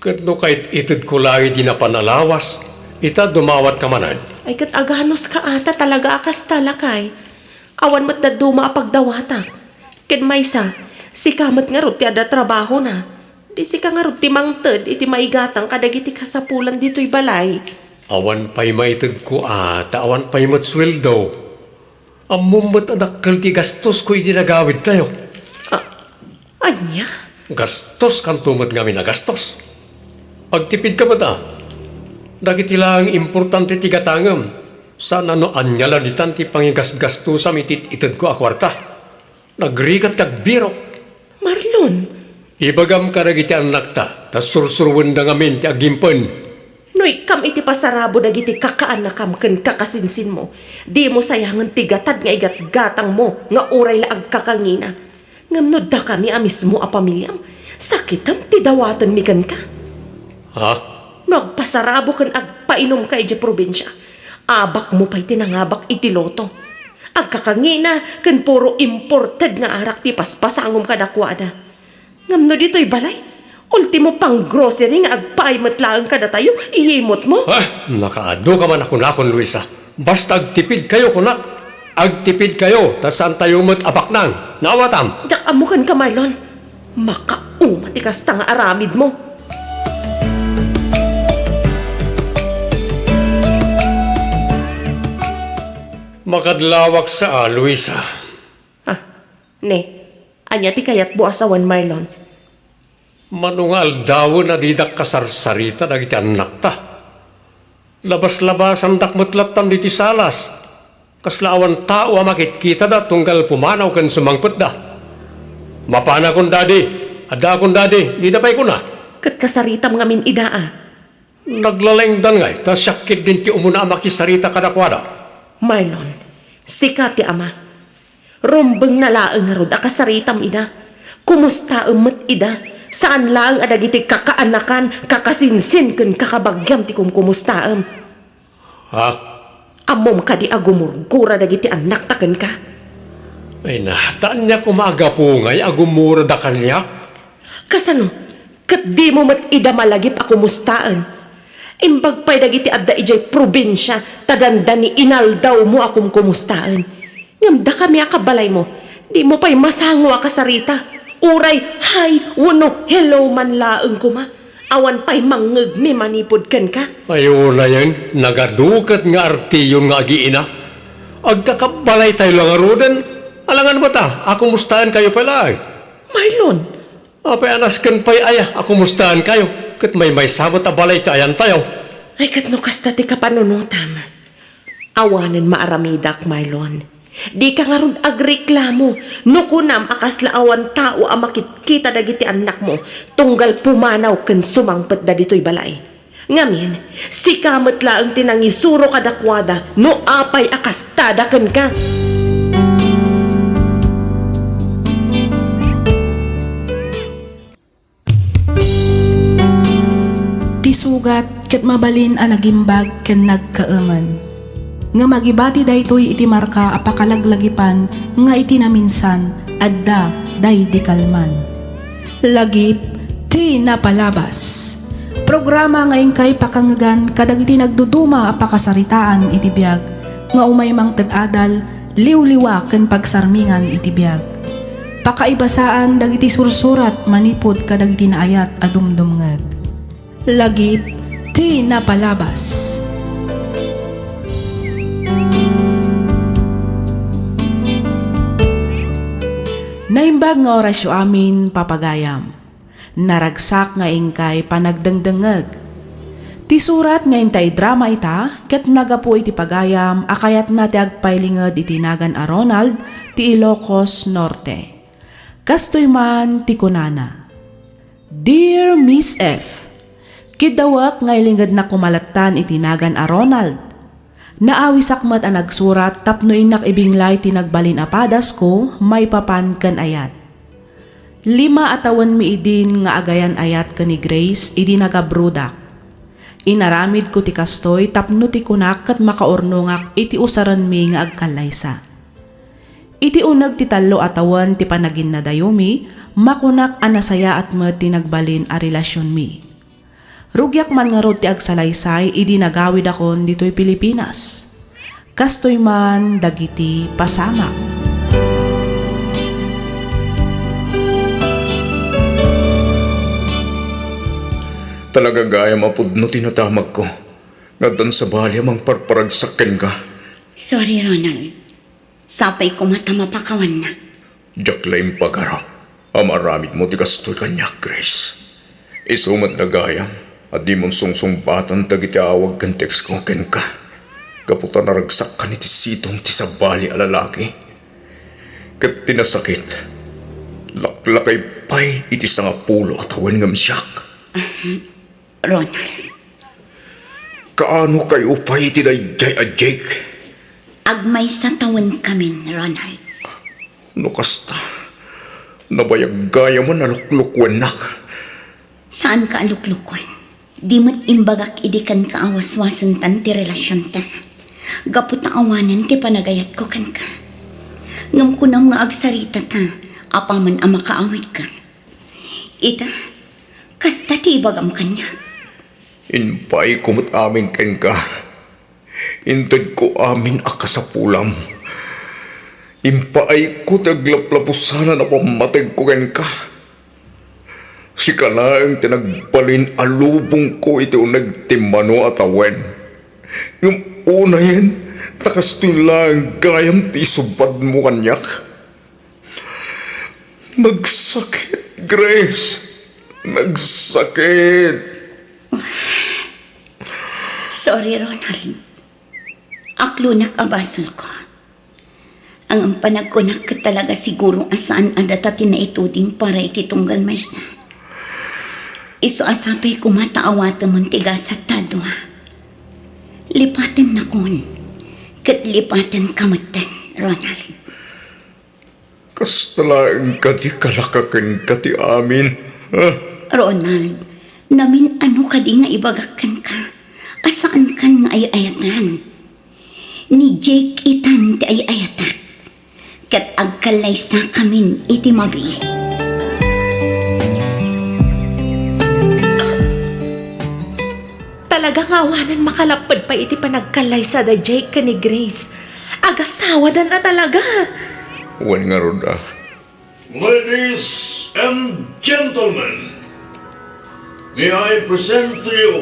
Ket no kait-itedko laeng idi napan a lawas, ita dumawatka manen? Ay, ket aganuska ata talaga a kasta, lakay. Awan met dadduma a pagdawatak. Ken maysa, sika met ngarud ti adda trabahona. Di sika ngarud ti mangted iti maigatang kadagiti kasapulan ditoy balay. Awan pay maitedko a, ta awan pay met sueldo. Ammom met a dakkel ti gastosko idi nagawidtayo. Ah, ania? Gastos kanto met ngamin a gastos. Agtipidka met a. Dagiti laeng importante ti gatangem. Saan a no ania la ditan ti pangigasgastosam iti itedko a kuarta. Nagrigat kag birok. Marlon! Ibagam kadagiti annakta, ta sursuroenda ngamin ti agimpen. No ikkam iti pasarabo dagiti kakaanakam ken kakasinsinmo, dimo sayangen ti gatad nga igatgatangmo nga uray la agkakangina. Ngem no dakami a mismo a pamiliam, sakitem ti dawatenmi kenka. Ha? No agpasarabo ken agpainumka idiay probinsia, abakmo pay ti nangabak iti loto. Agkakangina ken puro imported nga arak ti paspasangom kadakuada. Ngem no ditoy balay, ultimo pang-grocery nga agpaay met laeng kadatayo, iyimutmo? Ah, nakaadu ka man a kunakon, Luisa. Basta agtipidkayo, kunak. Agtipidkayo, ta saantayo met a baknang. Naawatam? Diak ammo kenka, Marlon. Makauma ti kasta nga aramidmo. Makadlawak sa, Luisa. Ah, ne, ania ti kayatmo a sawen, Marlon? Mano nga aldawen a didak kasarsarita dagiti annakta. Labas-labasandak met lattan ditoy salas. Kasla awan tao a makitkitada tunggal pumanaw ken sumangpetda. Mapanakon, Daddy. Addaakon, Daddy. Dida pay kuna. Ket kasaritam ngamin ida a. Naglalaingdan ngay, ta siak ketdin ti umuna a makisarita kadakuada. Marlon, sika ti ama. Rumbengna laeng ngarud a kasaritam ida. Kumustaem met ida. Saan laeng a dagiti kakaanakan, kakasinsin ken kakabagiam ti kumkumustaem. Ha? Ammom kadi a gumurgura dagiti annakta kenka? Ay na, ta ania koma a gapu ngay a gumurada kaniak? Kasano? Ket dimo met ida malagip a kumustaen? Imbag pay dagiti adda idiay probinsia ta dandani inaldawmo a kumkumustaen. Ngem dakami a kabalaymo, dimo pay masango a kasarita. Uray hi wenno hello man laeng koma. Awan pay mangngegmi manipud kenka. Ay unayen, nagaduket nga artiyon nga agiina. Agkakabbalaytayo la ngaruden. Alangan met a, a kumustaenkayo pay laeng? Marlon, Apay a nasken pay aya a kumustaenkayo ket maymaysa met a balay ti ayantayo? Ay, ket no kasta ti kapanunotam, awanen maaramidak, Marlon. Dika ngarud agreklamo no kunam a kasla awan tao a makitkita dagiti annakmo tunggal pumanaw ken sumangpetda ditoy balay. Ngamin, sika met laeng ti nangisuro kadakuada no apay a kastada kenka. Ti sugat ket mabalin a nagimbag ken nagkaemen. Ngem agibati daytoy iti marka a pakalaglagipan nga iti naminsan, adda daydi kalman. Lagip ti napalabas. Programa nga inkay pakangngegan kadagiti nagduduma a pakasaritaan iti biag nga umay mangted adal, liwliwa ken pagsarmingan iti biag. Pakaibasaan dagiti sursurat manipud kadagiti naayat a dumdumngeg. Lagip ti napalabas. Naimbag nga orasyo amin, papagayam. Naragsak nga inkay panagdengdengngeg. Ti surat nga intay drama ita ket nagapu iti pagayam a kayatna ti agpailinged iti nagan a Ronald ti Ilocos Norte. Kastoy man ti kunana, Dear Miss F, kiddawek nga ilingednak koma lattan iti nagan a Ronald. Naawisak met a nagsurat tapno innak ibinglay ti nagbalin a padasko maipapan ken ayat. Lima a tawenmi idin nga agayan-ayat ken ni Grace idi nagabrodak. Inaramidko ti kastoy tapno ti kunak ket makaurnongak iti usarenmi nga agkallaysa. Iti uneg ti tallo a tawen ti panaginnadayomi, makunak a nasayaat met ti nagbalin a relasionmi. Rugiak man ngarud ti agsalaysay idi nagawidakon ditoy Pilipinas. Kastoy man dagiti pasamak. Talaga gayam a pudno ti nadamagko. Nga addan sabali a mangparparagsak kenka. Sorry, Ronald. Sapay koma ta mapakawannak. Diak la impagarap a maaramidmo ti kastoy kaniak, Grace. Isu met a gayam a dimon sungsungbatan dagiti awag ken textko kenka. Gapu ta naragsakkan iti sidong ti sabali a lalaki. Ket ti nasakit, laklakay pay iti sangapulo a tawen ngem siak. Ronald. Kaano kayo pay iti daydiay a Jake? Agmaysa tawenkamin, Ronald. No kasta, nabayag gayamen a luklukuennak. Saanka a luklukuen. Di met imbagak idi kenka a waswasentan ti relasionta. Gapu ta awanen ti panagayatko kenka. Ngem kunam nga agsaritata apaman a makaawidka. Ita, kasta ti ibagam kaniak. Impaayko met amin kenka. Intedko amin a kasapulam. Impaayko ti aglaplapusanan a pammategko kenka. Sika laeng ti nagbalin a lubongko iti uneg ti mano a tawen. Ngem unayen, ta kastoy laeng gayam ti isubadmo kaniak. Nagsakit, Grace. Nagsakit. Sorry, Ronald. Aklonak a basolko. Ang panagkunak ket talaga siguro a saan a data ti naituding para iti tunggal maysa. Isu a sapay koma ta awatemon ti gasat ta dua. Lipatennakon, ket lipatenka metten, Ronald. Kasta laeng kadi kalaka kenka ti amin, ha? Ronald, namin-ano kadi nga ibagak kenka a saankan nga ay-ayatan? Ni Jake itan ti ay-ayatak, ket agkallaysakamin iti mabiit. Talaga nga awanen makalapped pay iti panagkallaysa da Jake ken ni Grace. Agasawadan a talaga. Wen ngarud a. Ladies and gentlemen, may I present to you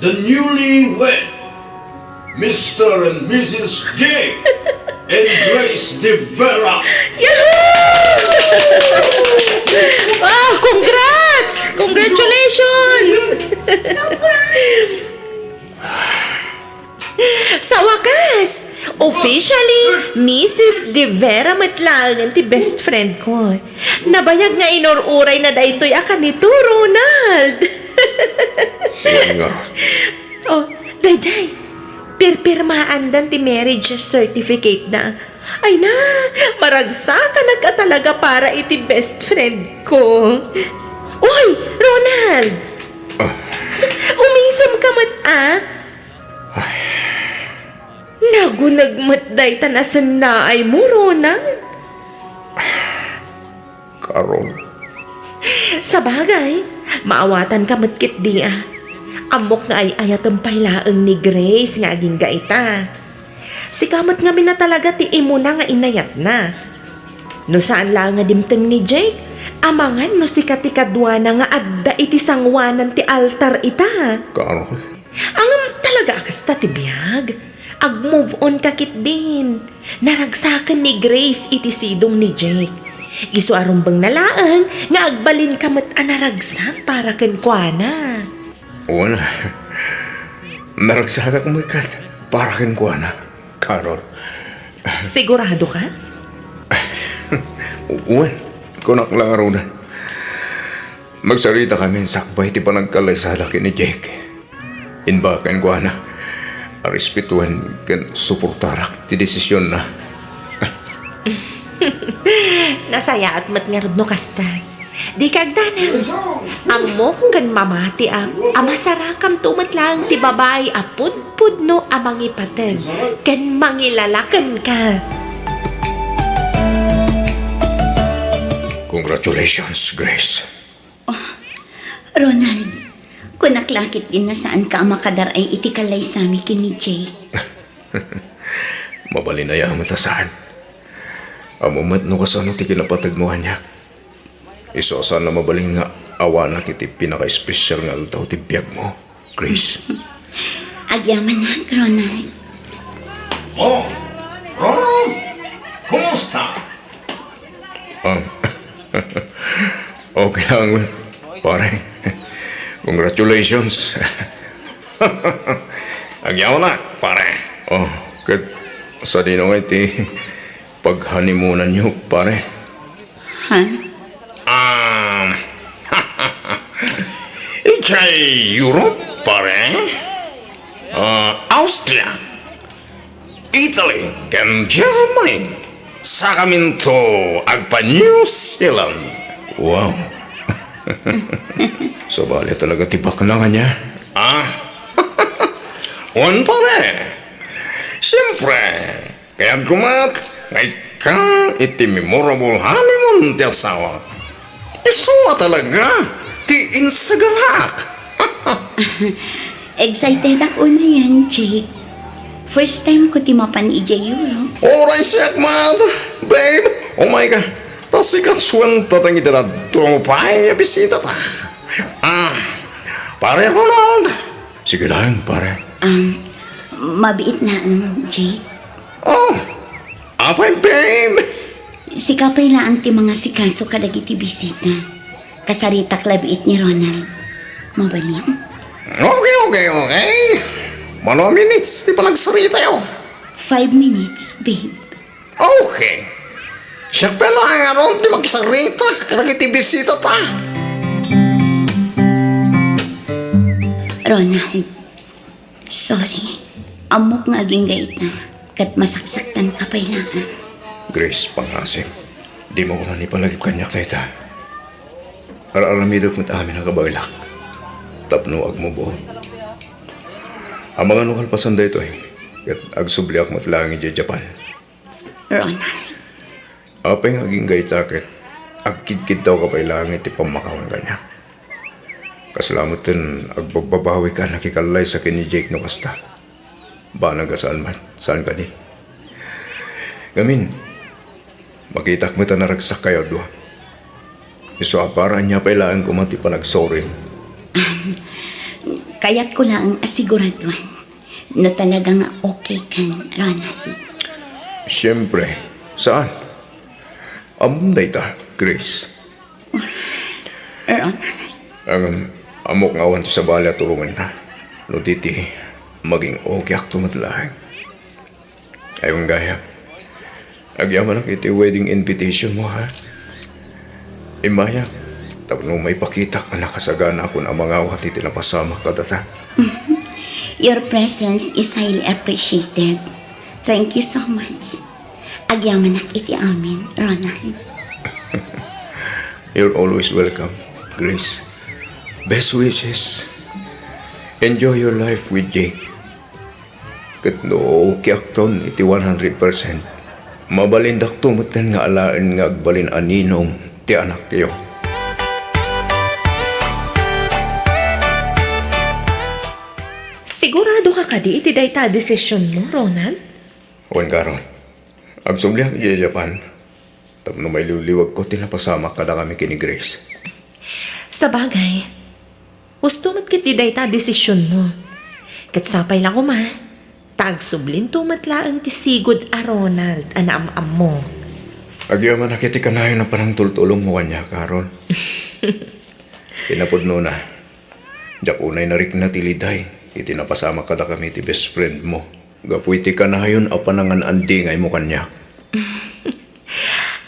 the newlywed Mister and Missus Jake and Grace De Vera. Yahoo! Wow, congrats! Congratulations! Sa wakas, officially, Missus De Vera met laengen ti best friend ko. Nabayag nga inur-uray na daytoy a kanito, Ronald. Wen ngarud. Oh, daydiay, pirpirmaandan ti marriage certificate na. Ay na, maragsakanak a talaga para iti best friend ko. Uy, Ronald! Ah. Umisemka met, ah. Ay. Naguneg met dayta nasennaaymo, Ronald. Carol. Sabagay, maawatanka met ketdi a. Ammok nga ay-ayatem pay laeng ni Grace nga agingga ita. Sika met ngamin a talaga ti imuna nga inayatna. No saan laeng nga dimteng ni Jake, amangan no sika ti kaduana nga adda iti sangoanan ti altar ita. Carol. Ngem talaga a kasta ti biag? Ag-move on ka ketdin. Naragsaken ni Grace iti sidong ni Jake. Isu a rumbengna laeng nga agbalinka met a naragsak para kenkuana. Wen, naragsakak met ket para kenkuana, Carol. Siguradoka? Wen, kunak la ngaruden. Magsaritakami sakbay ti panagkallaysada ken ni Jake. Imbagak kenkuana a respetuen ken suportarak ti desisionna. Nasayaat met ngarud no kasta. Dika agdanag. Ammok ken mamatiak a masarakamto met laeng ti babai a pudpudno a mangipateg ken mangilala kenka. Congratulations, Grace. Ronald, kunak la ketdin nga saanka a makadar-ay iti kallaysami ken ni Jake. Mabalin aya met a saan. Ammom met no kasano ti kinapateg mo kaniak. Isu a saan a mabalin nga awanak iti pinakaespesial nga aldaw ti biagmo, Grace. Agyamanak, Ronald. Oh, Ronald! Kumusta? Ah, okay lang, pare. Congratulations. Agyamanak, pare. Oh, ket sadino ngay ti paghanimunanyo, pare? Ha? Ah, idiay Europe, pare? Ah, Austria, Italy, ken Germany. Sakaminto agpa-New Zealand. Wow. Sabali talaga ti baknang ania. Ah? Wen, pare. Siyempre, kayatko met nga ikkan iti memorable honeymoon ti asawa. Isu a talaga ti insagarak. Excited ako na yan, Jake. First time ko ti mapan idiay Europe. Uray siak met, babe. Umay ka. Ta sika suwenta ta iti dadduma pay a bisitata. Ah, pare Ronald. Sige lang, pare. Um, mabiit na ang Jake. Oh, apay, babe? Sika pay laeng ti mangasikaso kadagiti bisita. Kasaritak la biit ni Ronald. Mabalin? Okay, okay, okay. Mano a minutes ti panagsaritayo? Five minutes, babe. Okay. Siak pay laeng ngarud ti magsarita kadagiti bisitata. Ronald, sorry. Ammok nga agingga ita, ket masaksaktanka pay laeng. Grace, pangngasim, dimo koma ipalagip kaniak dayta. Ar-aramidek met amin a kabaelak tapno agmubo. Amangan no kalpasan daytoy, ket agsubliak met laeng idiay Japan. Ronald. Apay nga agingga ita ket agkidkiddawka pay laeng iti pammakawan kaniak. Kasla metten agbabbabawika a nakikallaysa ken ni Jake no kasta. Banag a saan met, saan kadi? Ngamin, makitak met a naragsakkayo a dua. Isu a para ania pay laeng koma ti panagsuroyo. Kayatko laeng a siguraduan no talaga nga okay kan, Ronald. Siyempre, saan? Ammom dayta, Grace. Ronald. Ngem, ammok nga awan ti sabali a tulongenna. No di ti, maging okayakto met laeng. Ay, wen gayam. Agyamanak iti wedding invitation mo, ha? Immayak, tapno maipakitak a nakasaganakon a mangawat iti napasamak kadata. Your presence is highly appreciated. Thank you so much. Agyamanak iti amin, Ronald. You're always welcome, Grace. Best wishes. Enjoy your life with Jake. Ket no okayakton iti one hundred percent, mabalindakto metten nga alaen nga agbalin a ninong ti anakyo. Siguradoka kadi iti dayta a desisionmo, Ronald? Wen, Carol. Agsubliak idiay Japan tapno mailiwliwagko ti napasamak kadakami ken ni Grace. Sabagay, husto met ketdi dayta a desisionmo. Ket sapay la koma, ta agsublinto met laeng ti sigud a Ronald a naam-ammo. Agyamanak iti kanayon a panangtultulongmo kaniak, Carol. Kinapudnona, diak unay narikna ti liday iti napasamak kadakami ti best friend mo gapu iti kanayon a panangan-andingaymo kaniak.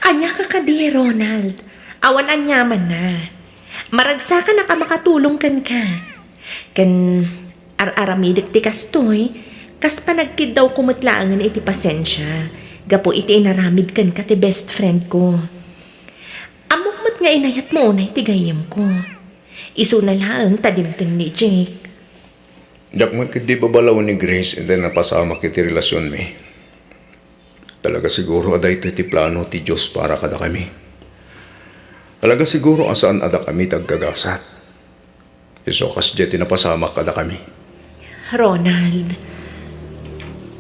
Ania ka kadi, Ronald? Awan aniamanna. Maragsakan a makatulong kenka. Ken ar-aramidek ti kastoy, kas panagkiddawko met laengen iti pasensia, gapu iti inaramid kenka ti best friend ko. Ammok met nga inayatmo unay ti gayyemko. Isuna laeng ta dimteng ni Jake. Diak met ketdi babalawen ni Grace iti napasamak iti relasionmi. Talaga siguro a daytoy ti plano ti Dios para kadakami. Talaga siguro a saan a dakami ti agkagasat. Isu a kasdiay ti napasamak kadakami. Ronald.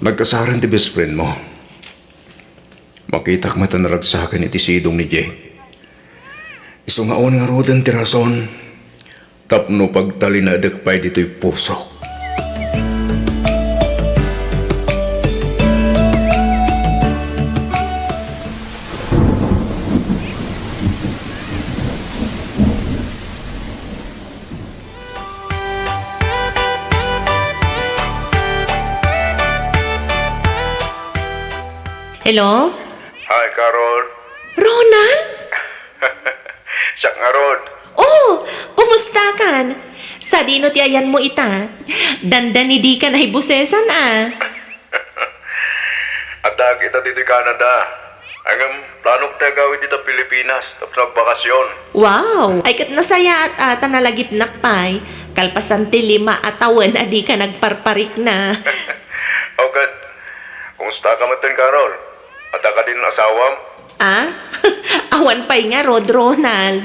Nagkasaren ti best friend mo. Makitak met a naragsaken iti sidong ni Jake. Isu nga awan ngaruden ti rason tapno pagtalinaedek pay ditoy pusok. Hello? Hi, Carol. Ronald? Siak ngarud. Oh, kumustakan? Sadino ti ayanmo ita? Dandani dikan ay busesan, a. Addaak ita ditoy Canada. Ngem planok ti agawid ita Pilipinas tapno agbakasyon. Wow! Ay, ket nasayaat a ta nalagipnak pay, kalpasan ti lima a tawen a dika nagparparikna. Aw, ket kumusta ka metten, Carol? Adda kadin asawam? Ah? Awan pay ngarud, Ronald.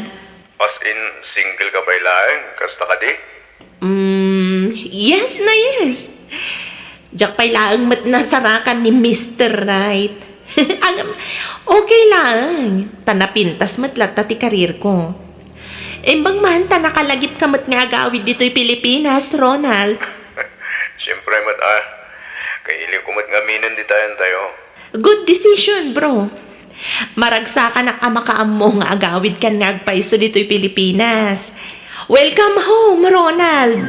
As in, single ka pay laeng, kasta kadi? Mm, yes na yes. Diak pay laeng met nasarakan ni Mister Right. Agam, okay laeng. Ta napintas met latta ti karirko. Imbag man ta nakalagipka met nga agawid ditoy Pilipinas, Ronald. Siyempre met, a. Kailiwko met nga aminen dita ayantayo. Good decision, bro. Maragsakanak a makaammo nga agawidkan nga agpayso ditoy Pilipinas. Welcome home, Ronald!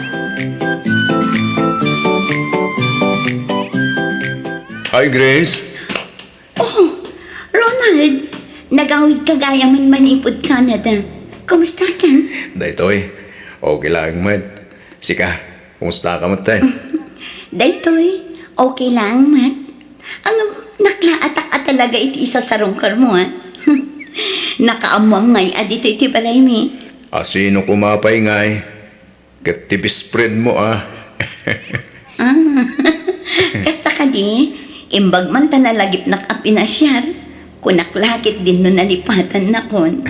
Hi, Grace. Oh, Ronald, nagawidka gayam manipud Canada. Kumusta ka? Daytoy, okay laeng met. Sika, kumusta ka met, tay? Daytoy, okay laeng met. Ang naklaatak a talaga iti isasarungkarmo, a. Nakaammoam ngay a ditoy ti balaymi. A, sino koma pay ngay? Ket ti best friend mo, a. Ah, kasta kadi, imbag man ta nalagipnak a pinasiar, kunak la ket dinno nalipatannakon.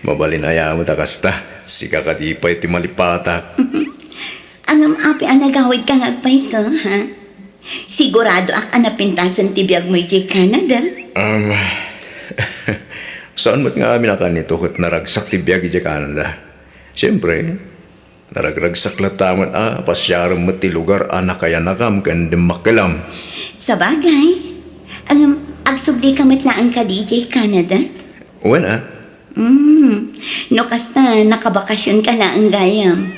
Mabalin aya met a kasta, sika kadi pay ti malipatak. Ngem apay a nagawidka nga agpayso, ha? Siguradoak a napintasen ti biagmo idiay Canada. Um, saan met nga amin a kanito ket naragsak ti biag idiay Canada. Siyempre, naragragsak latta met a pasiarem met ti lugar a nakayanakam ken dimmakkelam. Sabagay, ngem agsublika met laeng kadi idiay Canada? Wen a. Mm, no kasta, nakabakasionka laeng gayam.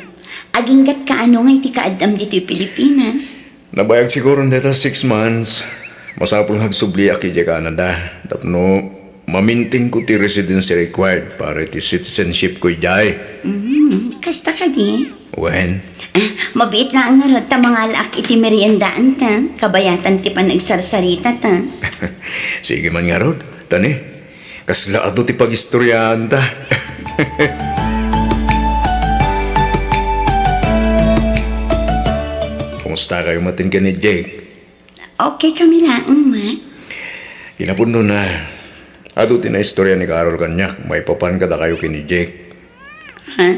Agingga't kaano ngay ti kaaddam ditoy Pilipinas? Nabayag siguron dayta six months. Masapul nga agsubliak idiay Canada tapno mamintingko ti residency required para iti citizenshipko idiay. Mm, kasta kadi? Wen. Ah, mabiit laeng ngarud ta mangalaak iti meriendaanta, kabayatan ti panagsarsaritata. Sige man ngarud, tani. Kasla adu ti pagistoryaanta. Kumusta kayo matin ken ni Jake? Okay kami laeng, ma. Kinapudnona, adu ti naistorya ni Carol kaniak maipapan kadakayo ken ni Jake. Ha?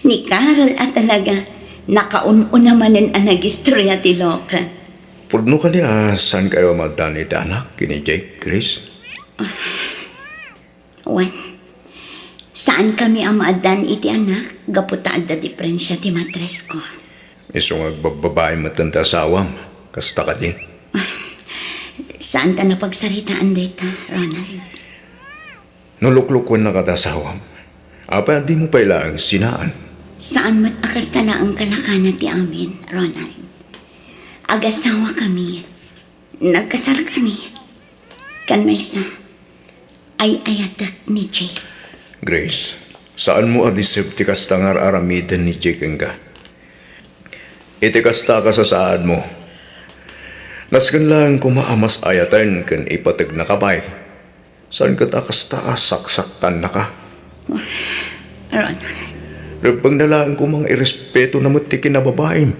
Ni Carol a talaga, nakaun-una manen a nagistorya ti loka. Pudno kadi a saan kayo a maaddaan iti anak ken ni Jake, Chris? Wen, saan kami a maaddaan iti anak gapu ta adda diferensia ti matresko. Isu nga agbabbabain metten ti asawam, kasta kadi? Saan ta napagsaritaan dayta, Ronald. No luklukuennaka ti asawam, apay a dimo pay laeng sinaan? Saan met a kasta laeng kalakana ti amin, Ronald. Agasawa kami. Nagkasar kami. Ken maysa, ay-ayatek ni Jake. Grace, saanmo a deserve ti kasta nga ar-aramiden ni Jake kenka. Iti kasta a kasasaadmo, nasken laeng koma a mas ayaten ken ipategnaka pay. Saan ket a kasta a saksaktannaka? Ronald. Rebbengna laeng koma nga irespetona met ti kinababaim.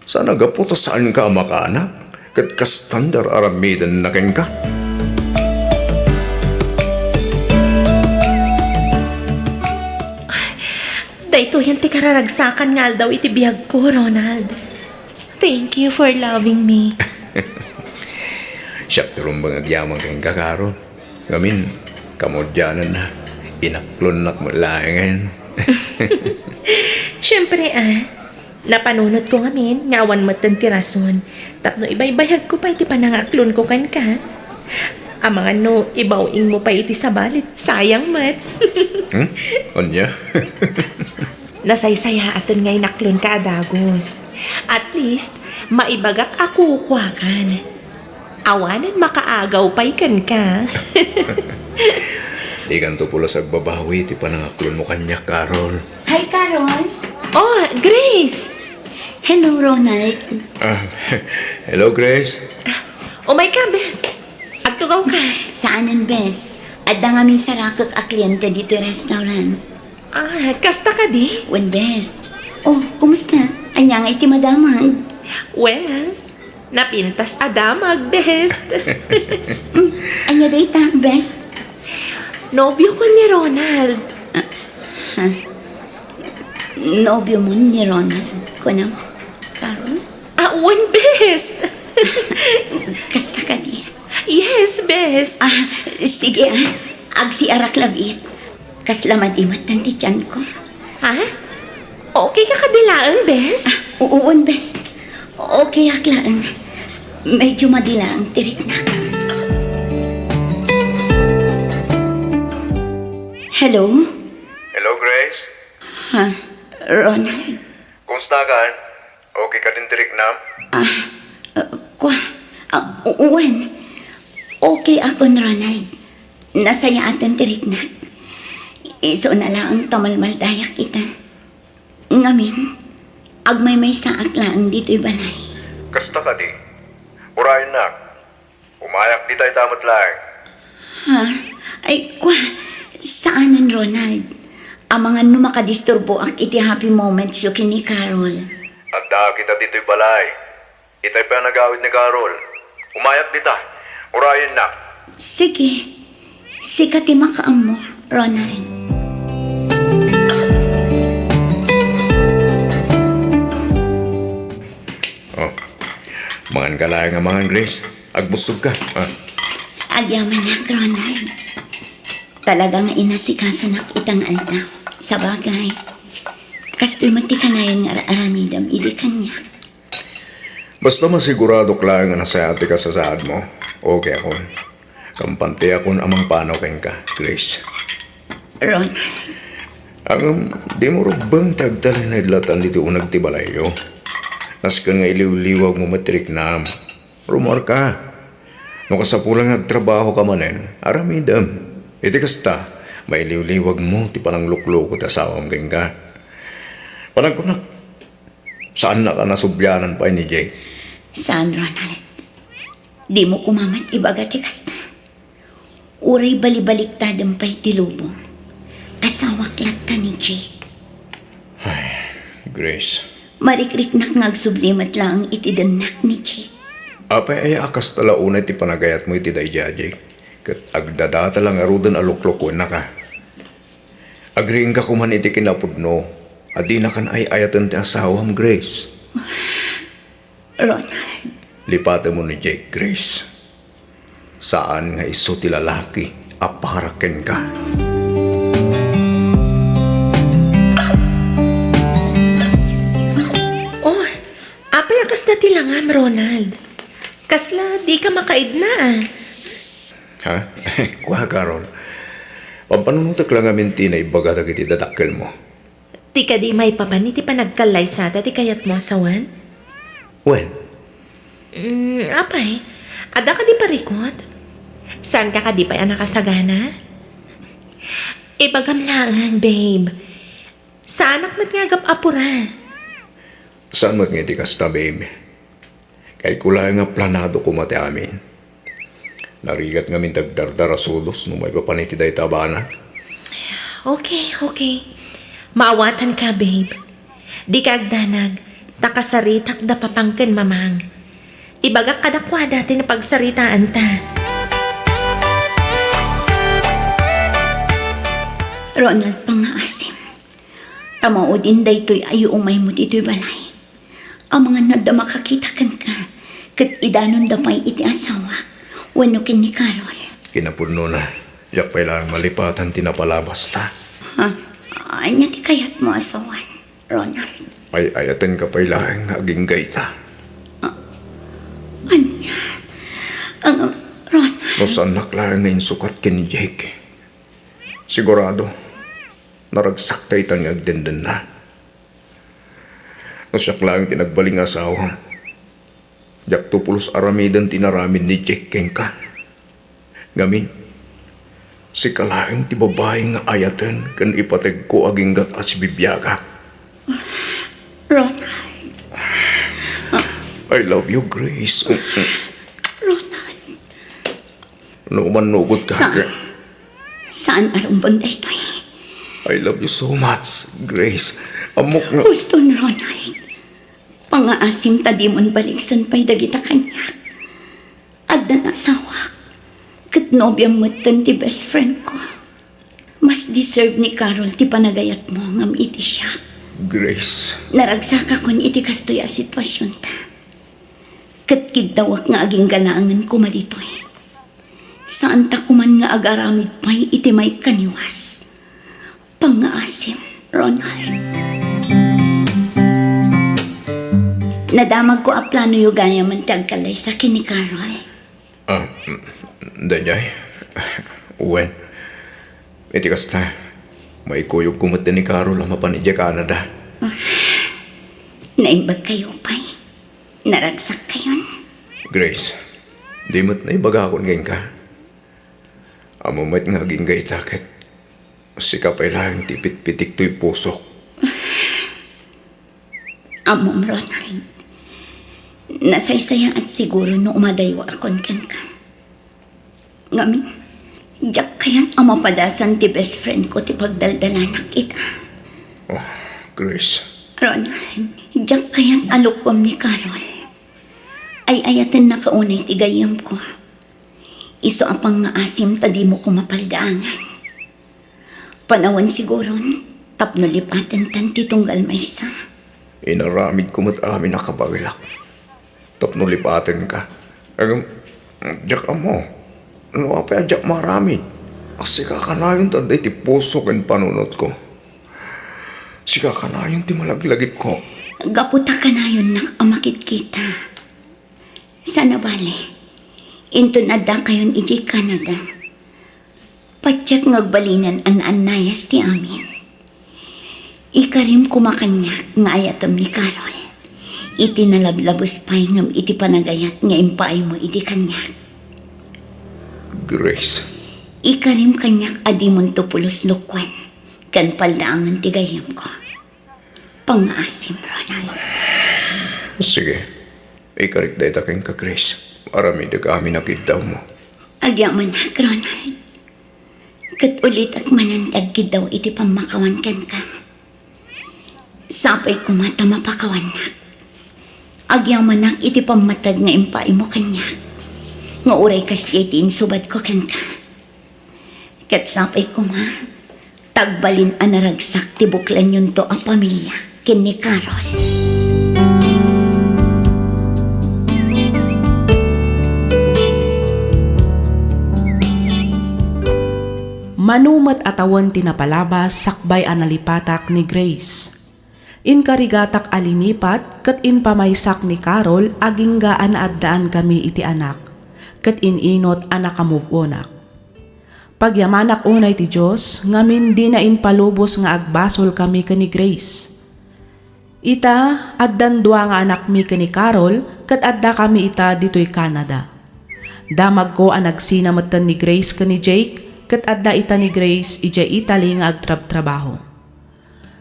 Saan a gapu ta saanka a makaanak, ket kastan ti ar-aramidenna kenka. Daytoyen ti kararagsakan nga aldaw iti biagko, Ronald. Thank you for loving me. Siak ti rumbeng agyaman kenka, Carol. Ngamin, kamaudiananna, inaklonnak met laengen. Siempre, ah, napanunotko ngamin nga awan metten ti rason tapno ibaybayagko pay ti panangaklonko kenka. Amangan no ibaw-ingmo pay iti sabali, sayang met. Hmm? Ania? Nasaysayaaten nga inaklonka a dagus. At least, maibagak a kukuakan. Awanen makaagaw pay kenka. Dikanto pulos agbabawi ti panangaklonmo kaniak, Carol. Hi, Carol. Oh, Grace! Hello, Ronald. Ah, hello, Grace. Umayka, bes. Agtugawka. Saanen, bes. Adda ngamin sarakek a kliente ditoy restaurant. Ah, kasta kadi? Wen, bes. Oh, kumusta? Ania ngay ti madamag? Well, napintas a damag, bes. Mm, ania dayta, bes? Nobiokon ni Ronald. Ah, ha? Nobiomo ni Ronald, kunam, Carol? Ah, wen, bes. Kasta kadi? Yes, bes. Ah, sige, ah. Agsiarak labiit. Kasla madimet ti tianko. Ha? Okay ka kadi laeng, bes? Ah, uwan, bes. Okay ak laeng. Medyo madi laeng ti riknak. Hello? Hello, Grace? Ha? Ronald? Kumusta ka? Okay ka din ti riknam? Ah, uh, kwa, ah, u-, uwan. Okay akon, Ronald. Nasayaaten ti riknak. Isu na laeng ta malmaldayak ita. Ngamin, agmaymaysaak laeng ditoy balay. Kasta kadi? Urayennak. Umayak dita ita met laeng. Ha? Ay, kwa, saanen, Ronald. Amangan no makadisturboak iti happy moments yo ken ni Carol. Addaak ita ditoy balay. Itay pay a nagawid ni Carol. Umayak dita. Urayennak. Sige. Sika ti makaammo, Ronald. Oh. Mangan ka laeng a mangan, Grace. Agbusog ka, ah. Agyamanak, Ronald. Talaga nga inasikasonak ita nga aldaw. Sabagay, kastoy met ti kanayon nga ar-aramidem idi kaniak. Basta masiguradok laeng a nasayaat ti kasasaadmo, okay akon. Kampante akon a mangpanaw kenka, Grace. Ronald. Ngem, dimo rumbeng ti agtalinaed laeng ditoy uneg ti balayyo. Nasken nga iliwliwagmo met ti riknam. Rummuarka. No kasapulan nga agtrabahoka manen, aramidem. Iti kasta, mailiwliwagmo ti pananglukloko ti asawam kenka. Panagkunak, saannak a nasublianan pay ni Jake? Saan, Ronald. Dimo koma met ibaga ti kasta. Uray balibaliktadem pay ti lubong. Asawak latta ni Jake. Ay, Grace. Marikriknak nga agsubli met laeng iti dennak ni Jake. Apay aya a kasta la unay ti panagayatmo iti daydi a Jake? Ket agdadata la ngaruden a luklukennaka. Agriingka koman iti kinapudno a dinakan ay-ayaten ti asawam, Grace. Ronald. Lipatemmo ni Jake, Grace. Saan nga isu ti lalaki a para kenka. Oh, apay a kasta ti langam, Ronald? Kasla dika makaidna, ah. Ha? Kua, Carol. Pampanunotek la ngamin ti naibaga dagiti dadakkelmo. Ti kadi maipapan iti panagkallaysada ti kayatmo a sawen? Wen. Mm, apay, adda kadi parikut? Saanka kadi pay a nakasagana? Ibagam laeng, babe. Saanak met nga agap-apura. Saan met nga iti kasta, babe? Kayatko laeng nga planado koma ti amin. Narigat ngamin ti agdardarasudos no maipapan iti dayta a banag. Okay, okay. Maawatanka, babe. Dika agdanag, ta kasaritak da papang ken mamang. Ibagak kadakuada ti napagsaritaanta. Ronald, pangngaasim. Ta maudin daytoy a yuumaymo ditoy balay. Amangan no adda makakita kenka, ket idanonda pay iti asawak wenno ken ni Carol. Kinapudnona, diak pay laeng malipatan ti napalabasta. Ha? Ania ti kayatmo a sawen, Ronald? Ay-ayatenka pay laeng nga agingga ita. Ah, ania? Ang, Ronald? No saannak laeng nga insukat ken ni Jake, sigurado, naragsak daytan nga agdendenna. No siak laeng ti nagbalin nga asawam, diakto pulos aramiden ti inaramid ni Jake kenka. Ngamin, sika laeng ti babai nga ayaten ken ipategko aginggat a sibibiaga. Ronald. I love you, Grace. Ronald. No mannugot ka, Sa-, Gra- saan a rumbeng daytoy? I love you so much, Grace. Ammok nga Huston, Ronald. Pangaasim ta dimon baliksen pay dagita kaniak. Addan asawak, ket nobiam metten ti best friend ko. Mas deserve ni Carol ti panagayatmo ngem iti siak. Grace. Naragsakakon iti kastoy a situasionta. Ket kiddawak nga agingga laengen koma ditoy. Saanta koman nga agaramid pay iti maikaniwas. Pangngaasim, Ronald. Nadamagko a planoyo gayamen ti agkallaysa ken ni Carol. Ah, mm, daydiay? Wen. Iti kasta, maikuyogko met ni Carol a mapan idiay Canada. Ah, naimbagkayo pay. Naragsakkayon. Grace, di met naibagakon kenka. Ammom met nga agingga ita ket sika pay laeng ti pitpitik toy pusok. Ammom, Ronald, nasaysayaat siguro no umadayo akon kenka. Ngamin, diak kayat a mapadasan ti best friend ko ti pagdaldalanak ita. Oh, Grace. Ronald, diak kayat a lukom ni Carol. Ay-ayatennaka unay ti gayyemko. Isu a pangngaasim ta dimo ko mapaldaangan. Panawen siguron tapno lipatentan ti tunggal maysa. Inaramidko met amin a kabaelak tapno lipatenka. Ngem, diak ammo no apay a diak maaramid. Sika kanayon ti adda iti puso ken panunotko. Sika kanayon ti malaglagipko. Gapu ta kanayonnak a makitkita. Sana bale, inton addakayon idiay Canada, patiek nga agbalinen a naannayas ti amin. Ikarim koma kaniak nga ayatem ni Carol iti nalablabes pay ngem iti panagayat nga impaaymo idi kaniak. Grace. Ikarim kaniak a dimonto pulos lukuen ken paldaangen ti gayyemko. Pangngaasim, Ronald. Sige. Ikarik dayta kenka, Grace. Aramidek amin a kiddawmo. Agyamanak, Ronald. Ket ulitek manen ti agkiddaw iti pammakawan kenka. Sapay koma ta mapakawannak. Agyamanak iti pammateg nga impaaymo kaniak. Nga uray kasdiay ti insubadko kenka. Ket sapay koma, ta agbalin a naragsak ti buklanyonto a pamilia ken ni Carol. Mano met a tawen ti napalabas sakbay a nalipatak ni Grace. Inkarigatak a linipat ket impamaysak ni Carol agingga a naaddaankami iti anak, ket in-inot a nakamove-onak. Pagyamanak unay ti Dios, ngamin dina impalubos nga agbasolkami ken ni Grace. Ita, addan dua nga anakmi ken ni Carol, ket addakami ita ditoy Canada. Damagko a nagsina metten ni Grace ken ni Jake, ket adda ita ni Grace idiay Italy nga agtrabtrabaho.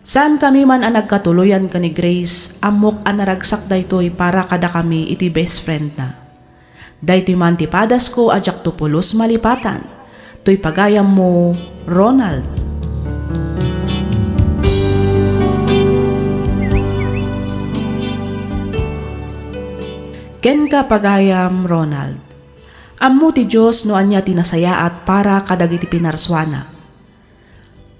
Saankami man a nagkatuloyan ken ni Grace, ammok a naragsak daytoy para kadakami iti best friendna. Daytoy man ti padasko a diakto pulos malipatan. Toy pagayammo, Ronald. Kenka, pagayam Ronald. Ammo ti Dios no ania ti nasayaat para kadagiti pinarsuana.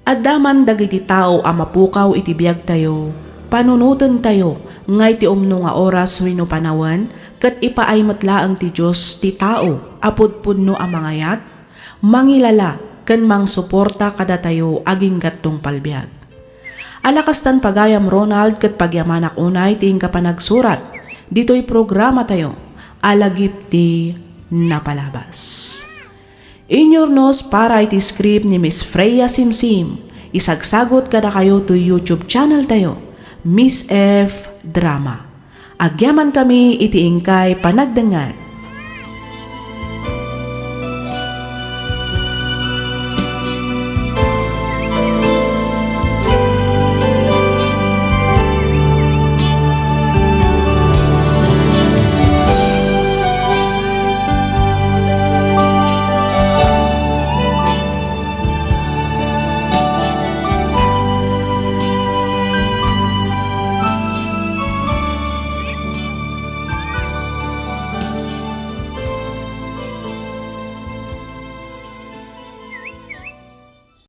Adda man dagiti tao a mapukaw iti biagtayo, panunotentayo nga iti umno nga oras wenno panawen, ket ipaay met laeng ti Dios ti tao a pudpudno a mangayat, mangilala, ken mangsuporta kadatayo agingga tungpal biag. Ala kastan, pagayam Ronald, ket pagyamanak unay ti inka panagsurat ditoy programatayo a Lagip ti Napalabas. Inyurnos para iti script ni Miss Freya Simsim, isagsagut kadakayo toy YouTube channel tayo, Miss F Drama. Agyamankami iti inkay panagdengngeg.